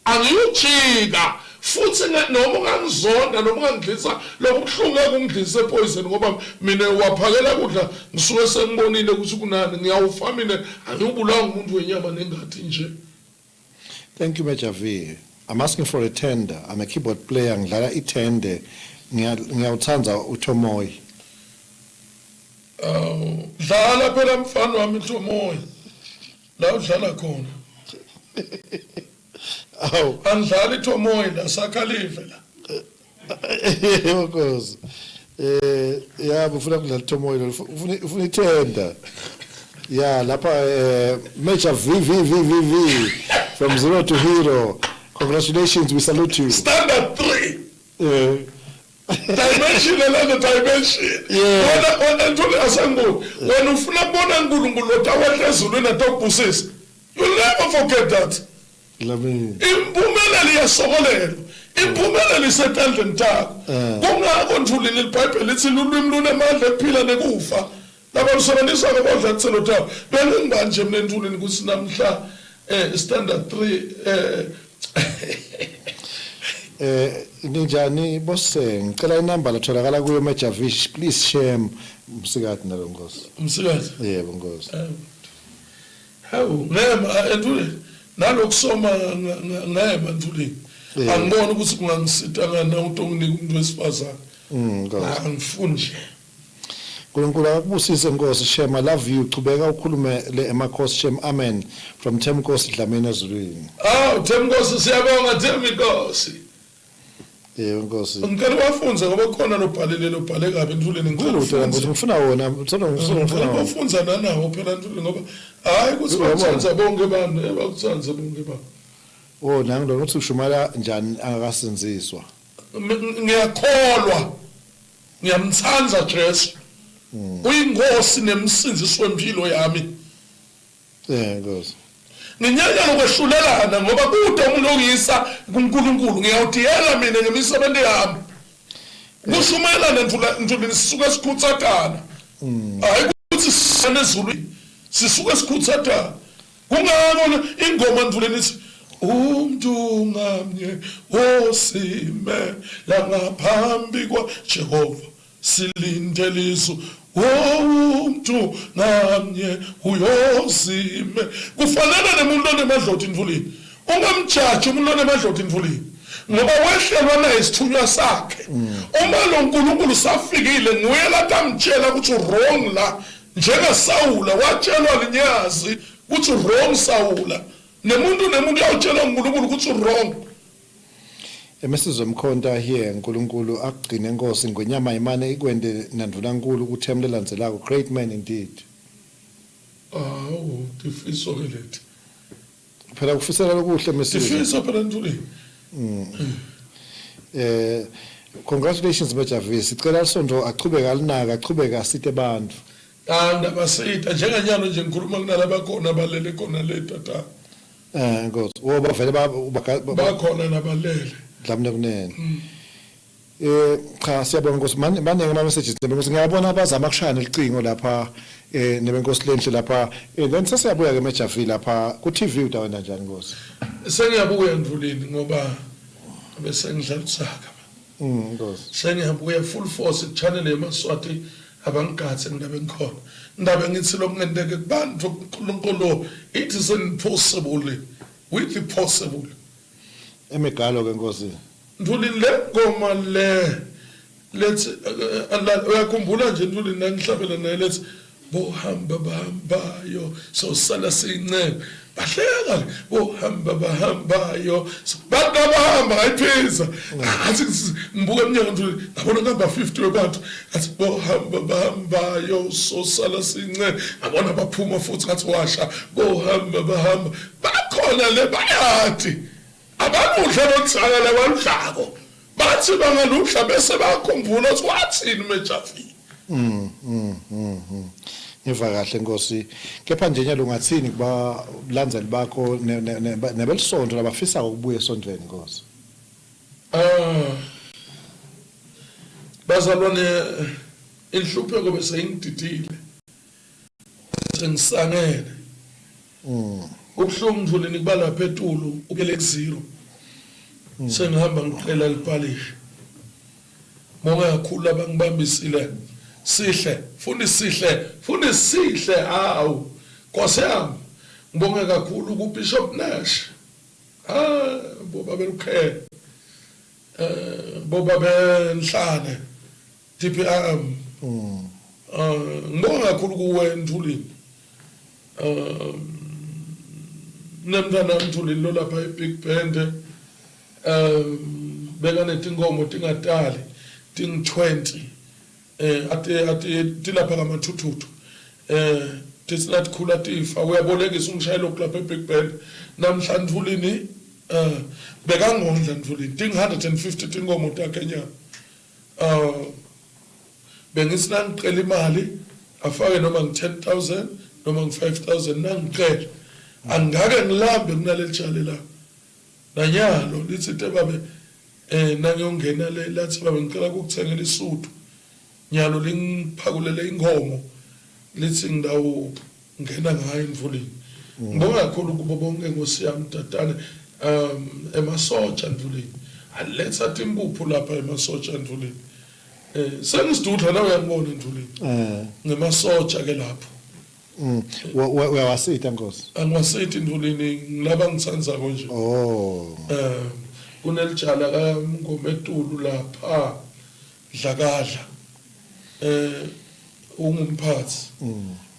angiyujika futhi. Noma ungangizonda noma ungangidlisa lobu buhlungu, ngeke ungidlise poison, ngoba mina waphakela kudla ngisuke sengibonile ukuthi kunani ngiyawufa. Mina angiyubulawa ngumuntu wenyama nengati nje. Thank you, Major V. I'm asking for a tender. I'm a keyboard player, ngidlala ithende. Ngiyawuthanda uThomoyi. Awu, dlala phela mfana wami Thomoyi la udlala khona. Awu. Angidlali Thomoyi la, sakhalive la. Yebo Nkosi. Yabo ufuna kudlala uThomoyi, ufuna ithenda. Yeah, lapha Major V V V V V from zero to hero. Congratulations, we salute you. Standard 3. Dimension, another dimension. Wena wena Ntuli, asangiboni wena ufuna kubona uNkulunkulu otawehla ezulwini atokubusisa. You'll never forget that. Dlamini. Impumelelo iyasokolelwa, impumelelo isetandleni takho. Kungakho Ntuli libhayibheli lithi lulwimi lunemandla ekuphila nekufa, labalusebenzisa bodla titselo tabo. Bengingibani nje mina Ntulini ukuthi namhla standard 3 Ninjani bose, ngicela inamba latholakala kuyo Major V, please shame. Msikati nalo Nkosi. Umsikazi? Yebo Nkosi. Hawu, ngema Ntuli, nalokusoma ngema Ntuli. Angiboni ukuthi kungangisita ngani utonginika umuntu wesifazane. Nkosi. Angifuni nje. uNkulunkulu akubusise Nkosi Shem, I love you. Chubeka ukhulume le emakhosi Shem. Amen. From Themkosi Dlamini ezulwini. Awu Themkosi, siyabonga Themkosi. Yebo Nkosi. Ngicela wafunze ngoba kukhona lobhalile, lobhale kabi Ntulini, ngicela Kulutho ufunze. Nkosi, ngifuna wona, ngifuna ngifuna Ngicela wona. bafunza nanawo phela Ntuli, ngoba hayi ukuthi Uyabona? bakuthanda bonke bantu, bakuthanda bonke bantu. Oh, nangu lo uthi ushumala njani angakasinziswa. Ngiyakholwa, ngiyamthanda Jesu, uyinkosi nemsindzisi wempilo yami. Nkosi. Nginyanya lokwehlulelana ngoba kude umuntu ongiyisa kuNkulunkulu. Ngiyawudiyela mina ngemisebenzi yami. Kushumayela Ntuli, sisuke sikhuthathana, hayi ukuthi sisene ezulwini, sisuke sikhuthathana. Kungako ingoma Ntulini ithi umuntu ngamnye osime la ngaphambi kwaJehova silinde lisu, umuntu ngamnye uyozime. Kufanele nemuntu onemadloti Ntulini, ungamjaji umuntu onemadloti Ntulini, ngoba wehlelwa naye isithunywa sakhe. Uma lo nkulunkulu safikile, nguye latamtshela ukuthi wrong la, njengasawula watshelwa linyazi ukuthi wrong Sawula. Nemuntu nemuntu uyawutshelwa uNkulunkulu ukuthi wrong. Emesizwe Mkhonta here, uNkulunkulu akugcine Nkosi, ngwenyama imane ikwende nandvunankulu kuthemu lelandzelako. Great man indeed. Awu, tifiso ke leti. Phela kufisela lokuhle Mesizwe. Tifiso phela Ntuli. Congratulations Major V. Sicela lisonto achubeke alinaka, achubeke asite abantu. Kanti abasita njenganyalo nje ngikhuluma kunalabakhona balele khona le tata. Nkosi. Wo bavele ba Bakhona nabalele. Dlamini kunene. Cha, siyabonga Nkosi. Maningi ama messages nebenkosi. Ngiyabona abazama kushaya nelicingo lapha nebenkosi lenhle lapha. Then sesiyabuya ke Major V lapha ku TV, utawenda njani Nkosi? Sengiyabuya Ntulini, ngoba bese ngidlala usaka. Nkosi. Sengiyabuya full force ku-channel yemaswati, abangigathe ngidabe ngikhona, ngidabe ngithi lokungenteke kubantu uNkulunkulu, it is impossible with the possible. Emigalo ke nkosi. Ntuli le ngoma le lethi uyakhumbula nje Ntuli nangihlabela naye lethi bohamba bahambayo sosala sincebe bahleka bohamba bahambayo bantu abahamba ngayiphiza ngathi ngibuka emnyango Ntuli ngabona kuhamba 50 webantu ngathi bohamba bahambayo sosala sincebe ngabona baphuma futhi ngathi washa bohamba bahamba bakhona le bayati abaludla lokuthaka labaludlako bathi bangaludla bese bakhumbula ukuthi wathini uMejafini. Mm. Ngiva kahle Nkosi. Kepha nje nyalo ungathini kubalandzeli bakho nebelisonto labafisa ukubuya esontweni Nkosi? Ah. Bazalwane inhlupheko bese ingididile. Sengisangene. Kubuhlungu Mthulini kuba lapha etulu ubuyele ku-zero. Sengihamba ngiqela lipalishi. Bonke kakhulu abangibambisile. Sihle, funda sihle, funda sihle hawu. Nkosi yami. Ngibonge kakhulu ku Bishop Nash. Ah, boba belukhele. Eh, boba benhlane. DPRM. Ngibonga kakhulu kuwe Nthulini. Nemntwana Nthulini lo lapha eBig Bend. Beka netinkomo tingatali ting 20 ati ati tilapha kamathuthuthu. Tithi natikhula tifa uyabolekisa ungishayela lapha eBig Bend. Namhla Nthulini bekangondla Nthulini ting 150 tinkomo takhe nyama. Bengithi nangicela imali afake noma ngi-10,000 noma ngi-5,000 nangicela angake ngilambe kunaleli tshale la nanyalo lithi te babe nangiyongena le lathi babe ngicela ukukuthengela isudu nyalo lingiphakulele inkomo lithi ngidawu ngena ngayo emfuleni. Ngibonga kakhulu kubo bonke Nkosi yami tatane emasotsha Ntulini aletha timpuphu lapha emasotsha Ntulini. Sengisidudla la uyangibona Ntulini. Ngemasotsha ke lapho. Uyawasita Nkosi? Angiwasiti Ntulini ngilaba ngitsandzako nje. Oh. Kunelijala kaNgometulu lapha Dlakadla. Ungumphathi.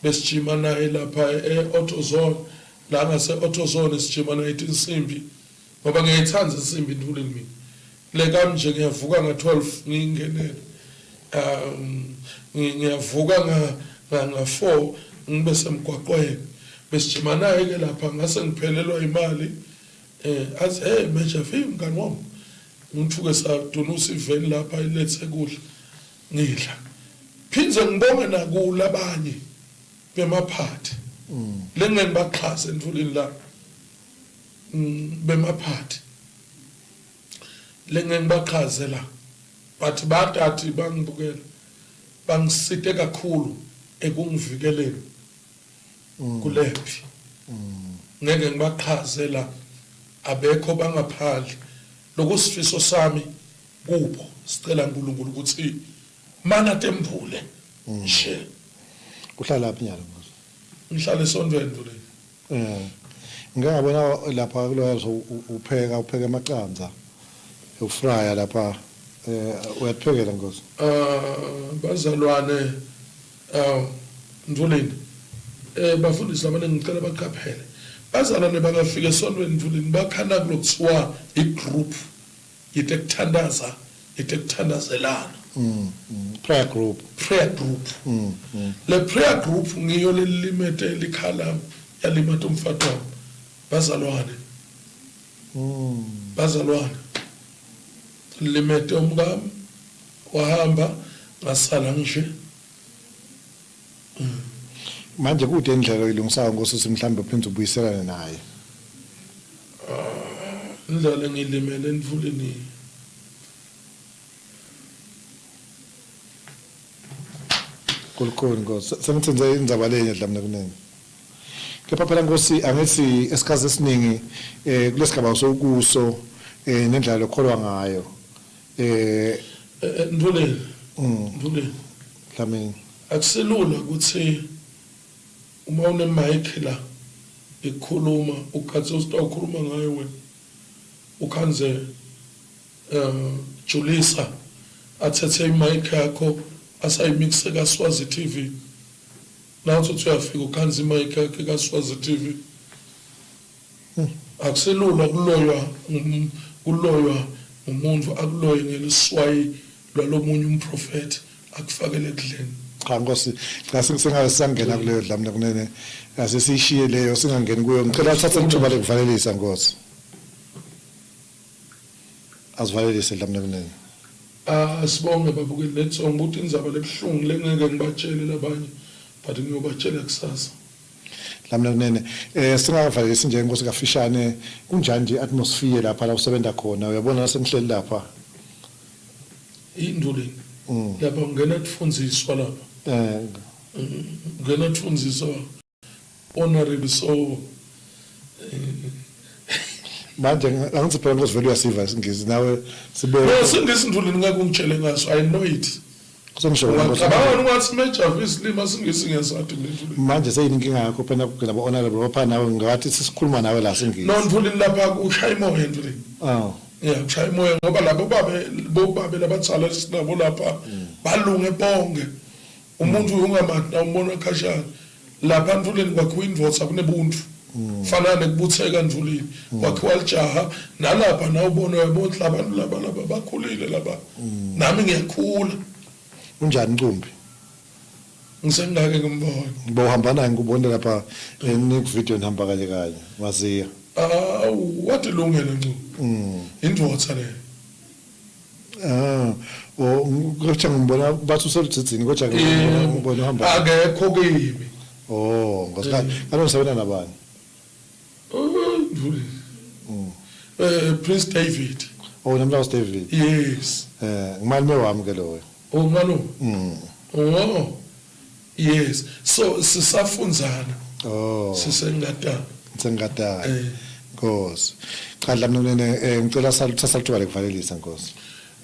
Besijima naye lapha e-AutoZone la ngase AutoZone sijima naye insimbi ngoba ngiyayithanda insimbi Ntulini mina. Le kami nje ngiyavuka nga-12 ngiyingenele. Ngiyavuka nga-4 ngibe semgwaqweni. Besijima naye ke lapha ngase ngiphelelwa imali. Athi hey Major V mngani wami. Ngithuke sadunusa iveni lapha ilethe kudla. Ngidla. Phindze ngibonge nakulabanye bemaphathi. Lengeke ngibaxhase Ntulini la. Bemaphathi. Lengeke ngibachaze la. But batati bangibukela. Bangisite kakhulu ekungivikeleni kulempi. Ngeke ngibachaze la abekho bangaphandle. Lokusifiso sami kubo sicela uNkulunkulu ukuthi mana tembule nje. Uhlala laphi nyalo Nkosi? Ngihlala esontweni Ntulini. Ngike ngabona lapha kuloya upheka upheka amaqanza ufrya lapha uyaphekela Nkosi? Bazalwane Ntulini bafundisi labane ngicela baqaphele. Bazalwane bangafika esontweni Ntulini bakhana kulokuthiwa i-group yitekuthandaza yitekuthandazelana. Prayer group. Prayer group. Le prayer group ngiyo lelilimete likhala yalimata umfati wami. Bazalwane. Bazalwane. Limete umkami wahamba ngasala nje. Manje kude indlela oyilungisayo Nkosi mhlambe uphinde ubuyiselane naye. Indlela engilimele Ntulini. Kulukhulu Nkosi. Sengithenze indzaba lenye Dlamini kunene. Kepha phela Nkosi angithi esikhathi esiningi kulesigaba sokuso nendlela lokholwa ngayo. Ntulini. Ntulini. Dlamini. Akusilula ukuthi uma une mic la ikhuluma ukhathe usitawukhuluma ngayo wena. Ukhanze um Julisa athethe imic yakho asayimixe kaSwazi TV. Nathi uthi uyafika ukhanze imic yakhe kaSwazi TV. Akuselula kuloywa kuloywa umuntu akuloye ngeliswayi lwalomunye umprofeti akufakele ekudleni. Cha Nkosi, cha singabe sisangena kuleyo dlamini kunene asesiyishiye leyo singangeni kuyo. Ngicela uthathe ithuba lekuvalelisa Nkosi. Azivalelise dlamini kunene. Ah sibonge babukeli letsonga ukuthi indzaba lebuhlungu lengeke ngibatshele labanye but ngiyobatshela kusasa. Dlamini kunene eh singakavalelisi nje Nkosi kafishane kunjani nje atmosphere lapha la usebenza khona uyabona nasenihleli lapha. Indulini. Lapha ungena kufundziswa lapha. Eh Ungena kufundziswa honorable so manje angithi phela Nkosi vele uyasiva isingisi nawe sibe No singisi Ndulini ngeke ungitshele ngaso I know it. Sengisho wena Nkosi. Ungacabanga ungathi Major isilima singisi ngesathi mina Ndulini. Manje seyini inkinga yakho phela kugcina bo honorable bapha nawe ngathi sisikhuluma nawe la singisi. No Ndulini lapha kushaya imoya Ndulini. Ah. Yeah, kushaya imoya ngoba labo babe bobabe labatsala sinabo lapha balunge bonke. Umuntu ungamati na umbona khashana. Lapha Ndulini kwakhiwa indvodza kunebuntu. Fana nekubutheka Ndulini kwakhiwa lijaha nalapha nawubona uyabona ukuthi labantu laba laba bakhulile laba. Nami ngiyakhula. Unjani Ncumbi? Ngisengake ngimbone. Ngiba uhamba naye ngikubone lapha eh, ku video nihamba kanye kanye. Maziya. Awu wathi lungelo Ncu. Indvodza le. Ah, oh kodwa ngibona bathi useludzidzini kodwa ke ngibona uhamba. Akekho kimi. Oh, Nkosi kanti kanti usebenza nabani? Oh, Ndulini. Prince David. Oh, namhla David. Yes. Eh, ngimalume wami ke loyo. Oh malume. Oh. Yes. So sisafundzana. Oh. Sisengatana. Sengatana. Eh. Nkosi. Cha Dlamini kunene eh, ngicela saluthatha lithuba lekuvalelisa Nkosi.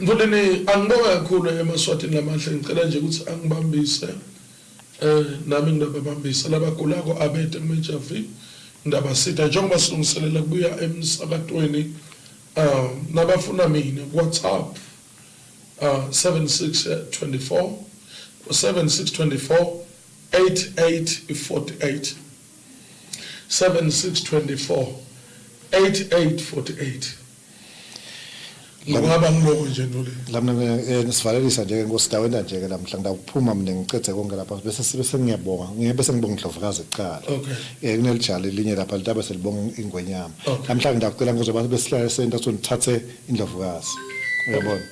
Ndulini angibonge kakhulu emaswatini lamahle ngicela nje ukuthi angibambise eh nami ngidababambisa labagulako abete ku-Major V ngidabasita njengoba silungiselela kubuya emsakatweni nabafuna mina ku WhatsApp 7624 7624 8848 7624 8848 Ngingaba ngiloko nje Ndulini. Dlamini eh, nisivalelisa nje ke Nkosi dawenda nje ke lamhla ngitakuphuma mina ngicedze konke lapha bese sibe sengiyabonga ngiye bese ngibonga indlovukazi kuqala. Okay. Eh kunelijali elinye lapha litabe selibonga ingwenyama. Okay. Namhla ngitakucela Nkosi bathi besihlale senta sonithathe indlovukazi. Uyabona?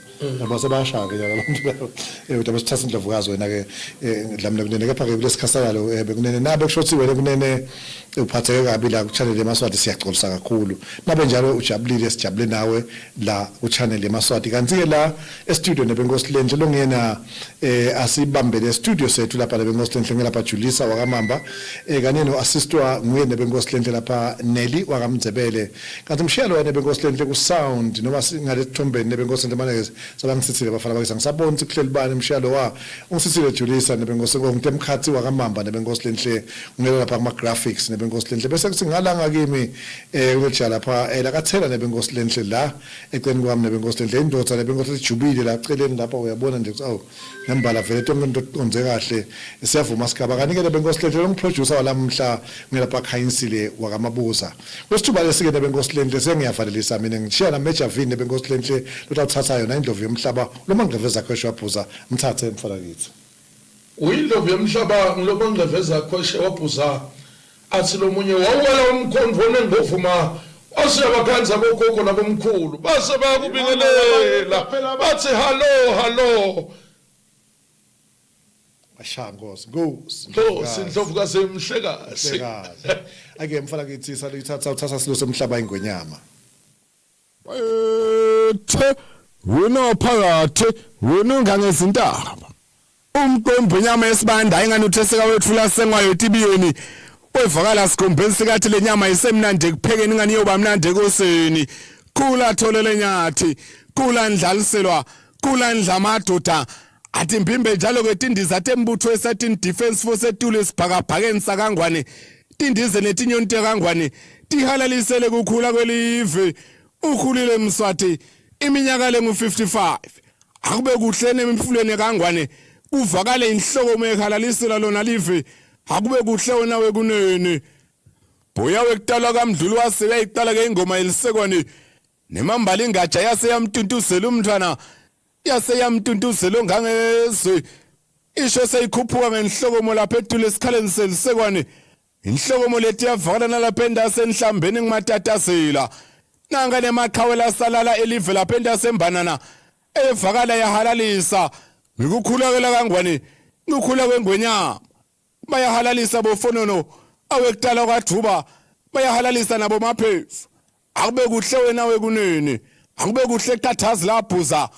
Yabo sebashaya ke njalo abantu laba. Eh uthi besithatha indlovukazi wena ke eh, Dlamini kunene kepha ke kulesikhasakalo eh, bekunene nabe kusho ukuthi wena kunene uphatheke kabi la ku channel yeMaswati siyaxolisa kakhulu. Nabe njalo ujabulile sijabule nawe la ku channel yeMaswati. Kanti ke la e studio nebenkosi lenhle longena eh asibambele studio sethu lapha nebenkosi lenhle ngelapha Julisa wakamamba eh kanye no assistwa nguye nebenkosi lenhle lapha Nelly wakamdzebele. Kanti umshiyalo wena nebenkosi lenhle ku sound noma singale sithombeni nebenkosi lenhle manje sabangisithile bafana bakhe ngisabona ukuthi kuhleli bani umshiyalo wa ungisithile Julisa nebenkosi ngitemkhathi wakamamba nebenkosi lenhle ngelo lapha kuma graphics nebenkosi lenhle bese kuthi ngalanga kimi eh uleja lapha eh lakathela nebenkosi lenhle la eceleni kwami nebenkosi lenhle indoda nebenkosi lijubile la eceleni lapha uyabona nje ukuthi awu nembala vele tonke into iqonde kahle siyavuma sigaba kanike nebenkosi lenhle lo producer walamhla ngelapha Khanyisile wakamabuza kwesithuba lesike nebenkosi lenhle sengiyavalelisa mina ngishiya na Major V nebenkosi lenhle lotawuthatha yona indlovu yomhlaba lomangqeveza khweshe wabhuza mthathe mfana kithi. Uyindlovu yomhlaba ngilobangqeveza khweshe wabhuza athi lomunye wawela umkhondvo onengovuma wasiyabakhanza bogogo nabomkhulu base bayakubingelela bathi hallo hallo. Ashaya Nkosi Nkosi Nkosi Ndlovukazi Mhlekazi. Mhlekazi. Ake mfana kithi salithatha uthatha silo somhlaba ingwenyama. Bayethe wena phakathi wena ungangezintaba. Umqombo inyama yesibanda ingani utheseka wethula sengwayo etibiyeni. Wevakala sikhombeni sikathi lenyama isemnandi ekuphekeni ingani iyoba mnandi ekoseni. Khula tholele nyathi, khula ndlaliselwa, khula ndlamadoda. Athi mbimbe njalo ke tindiza tembutho esatin Defense Force etulu esibhakabhakeni sakangwane. Tindize netinyoni tekangwane tihalalisele kukhula kwelive. Ukhulile Mswati iminyaka lengu-55. Akube kuhle nemifuleni kaNgwane kuvakale inhloko ekhalalisela lona live. Akube kuhle wena wekunene. Bhoya wekutalwa kaMdluli wase uyayiqala ke ingoma yelisekwane nemambala ingaja yase yamtuntuzela umntwana yase yamtuntuzela ongangezwe isho seyikhuphuka ngenhlokomo lapha etule esikhaleni selisekwane inhlokomo leti yavakala nalapha endasenhlambeni ngumatatazela nanka nemaqhawe lasalala elive lapha entasembanana evakala yahalalisa ngikukhulekela kangwane ngikukhula kwengwenyama bayahalalisa bofonono awekutala kwaDuba bayahalalisa nabo maphefu akube kuhle wena wekunene akube kuhle qathazi labhuza.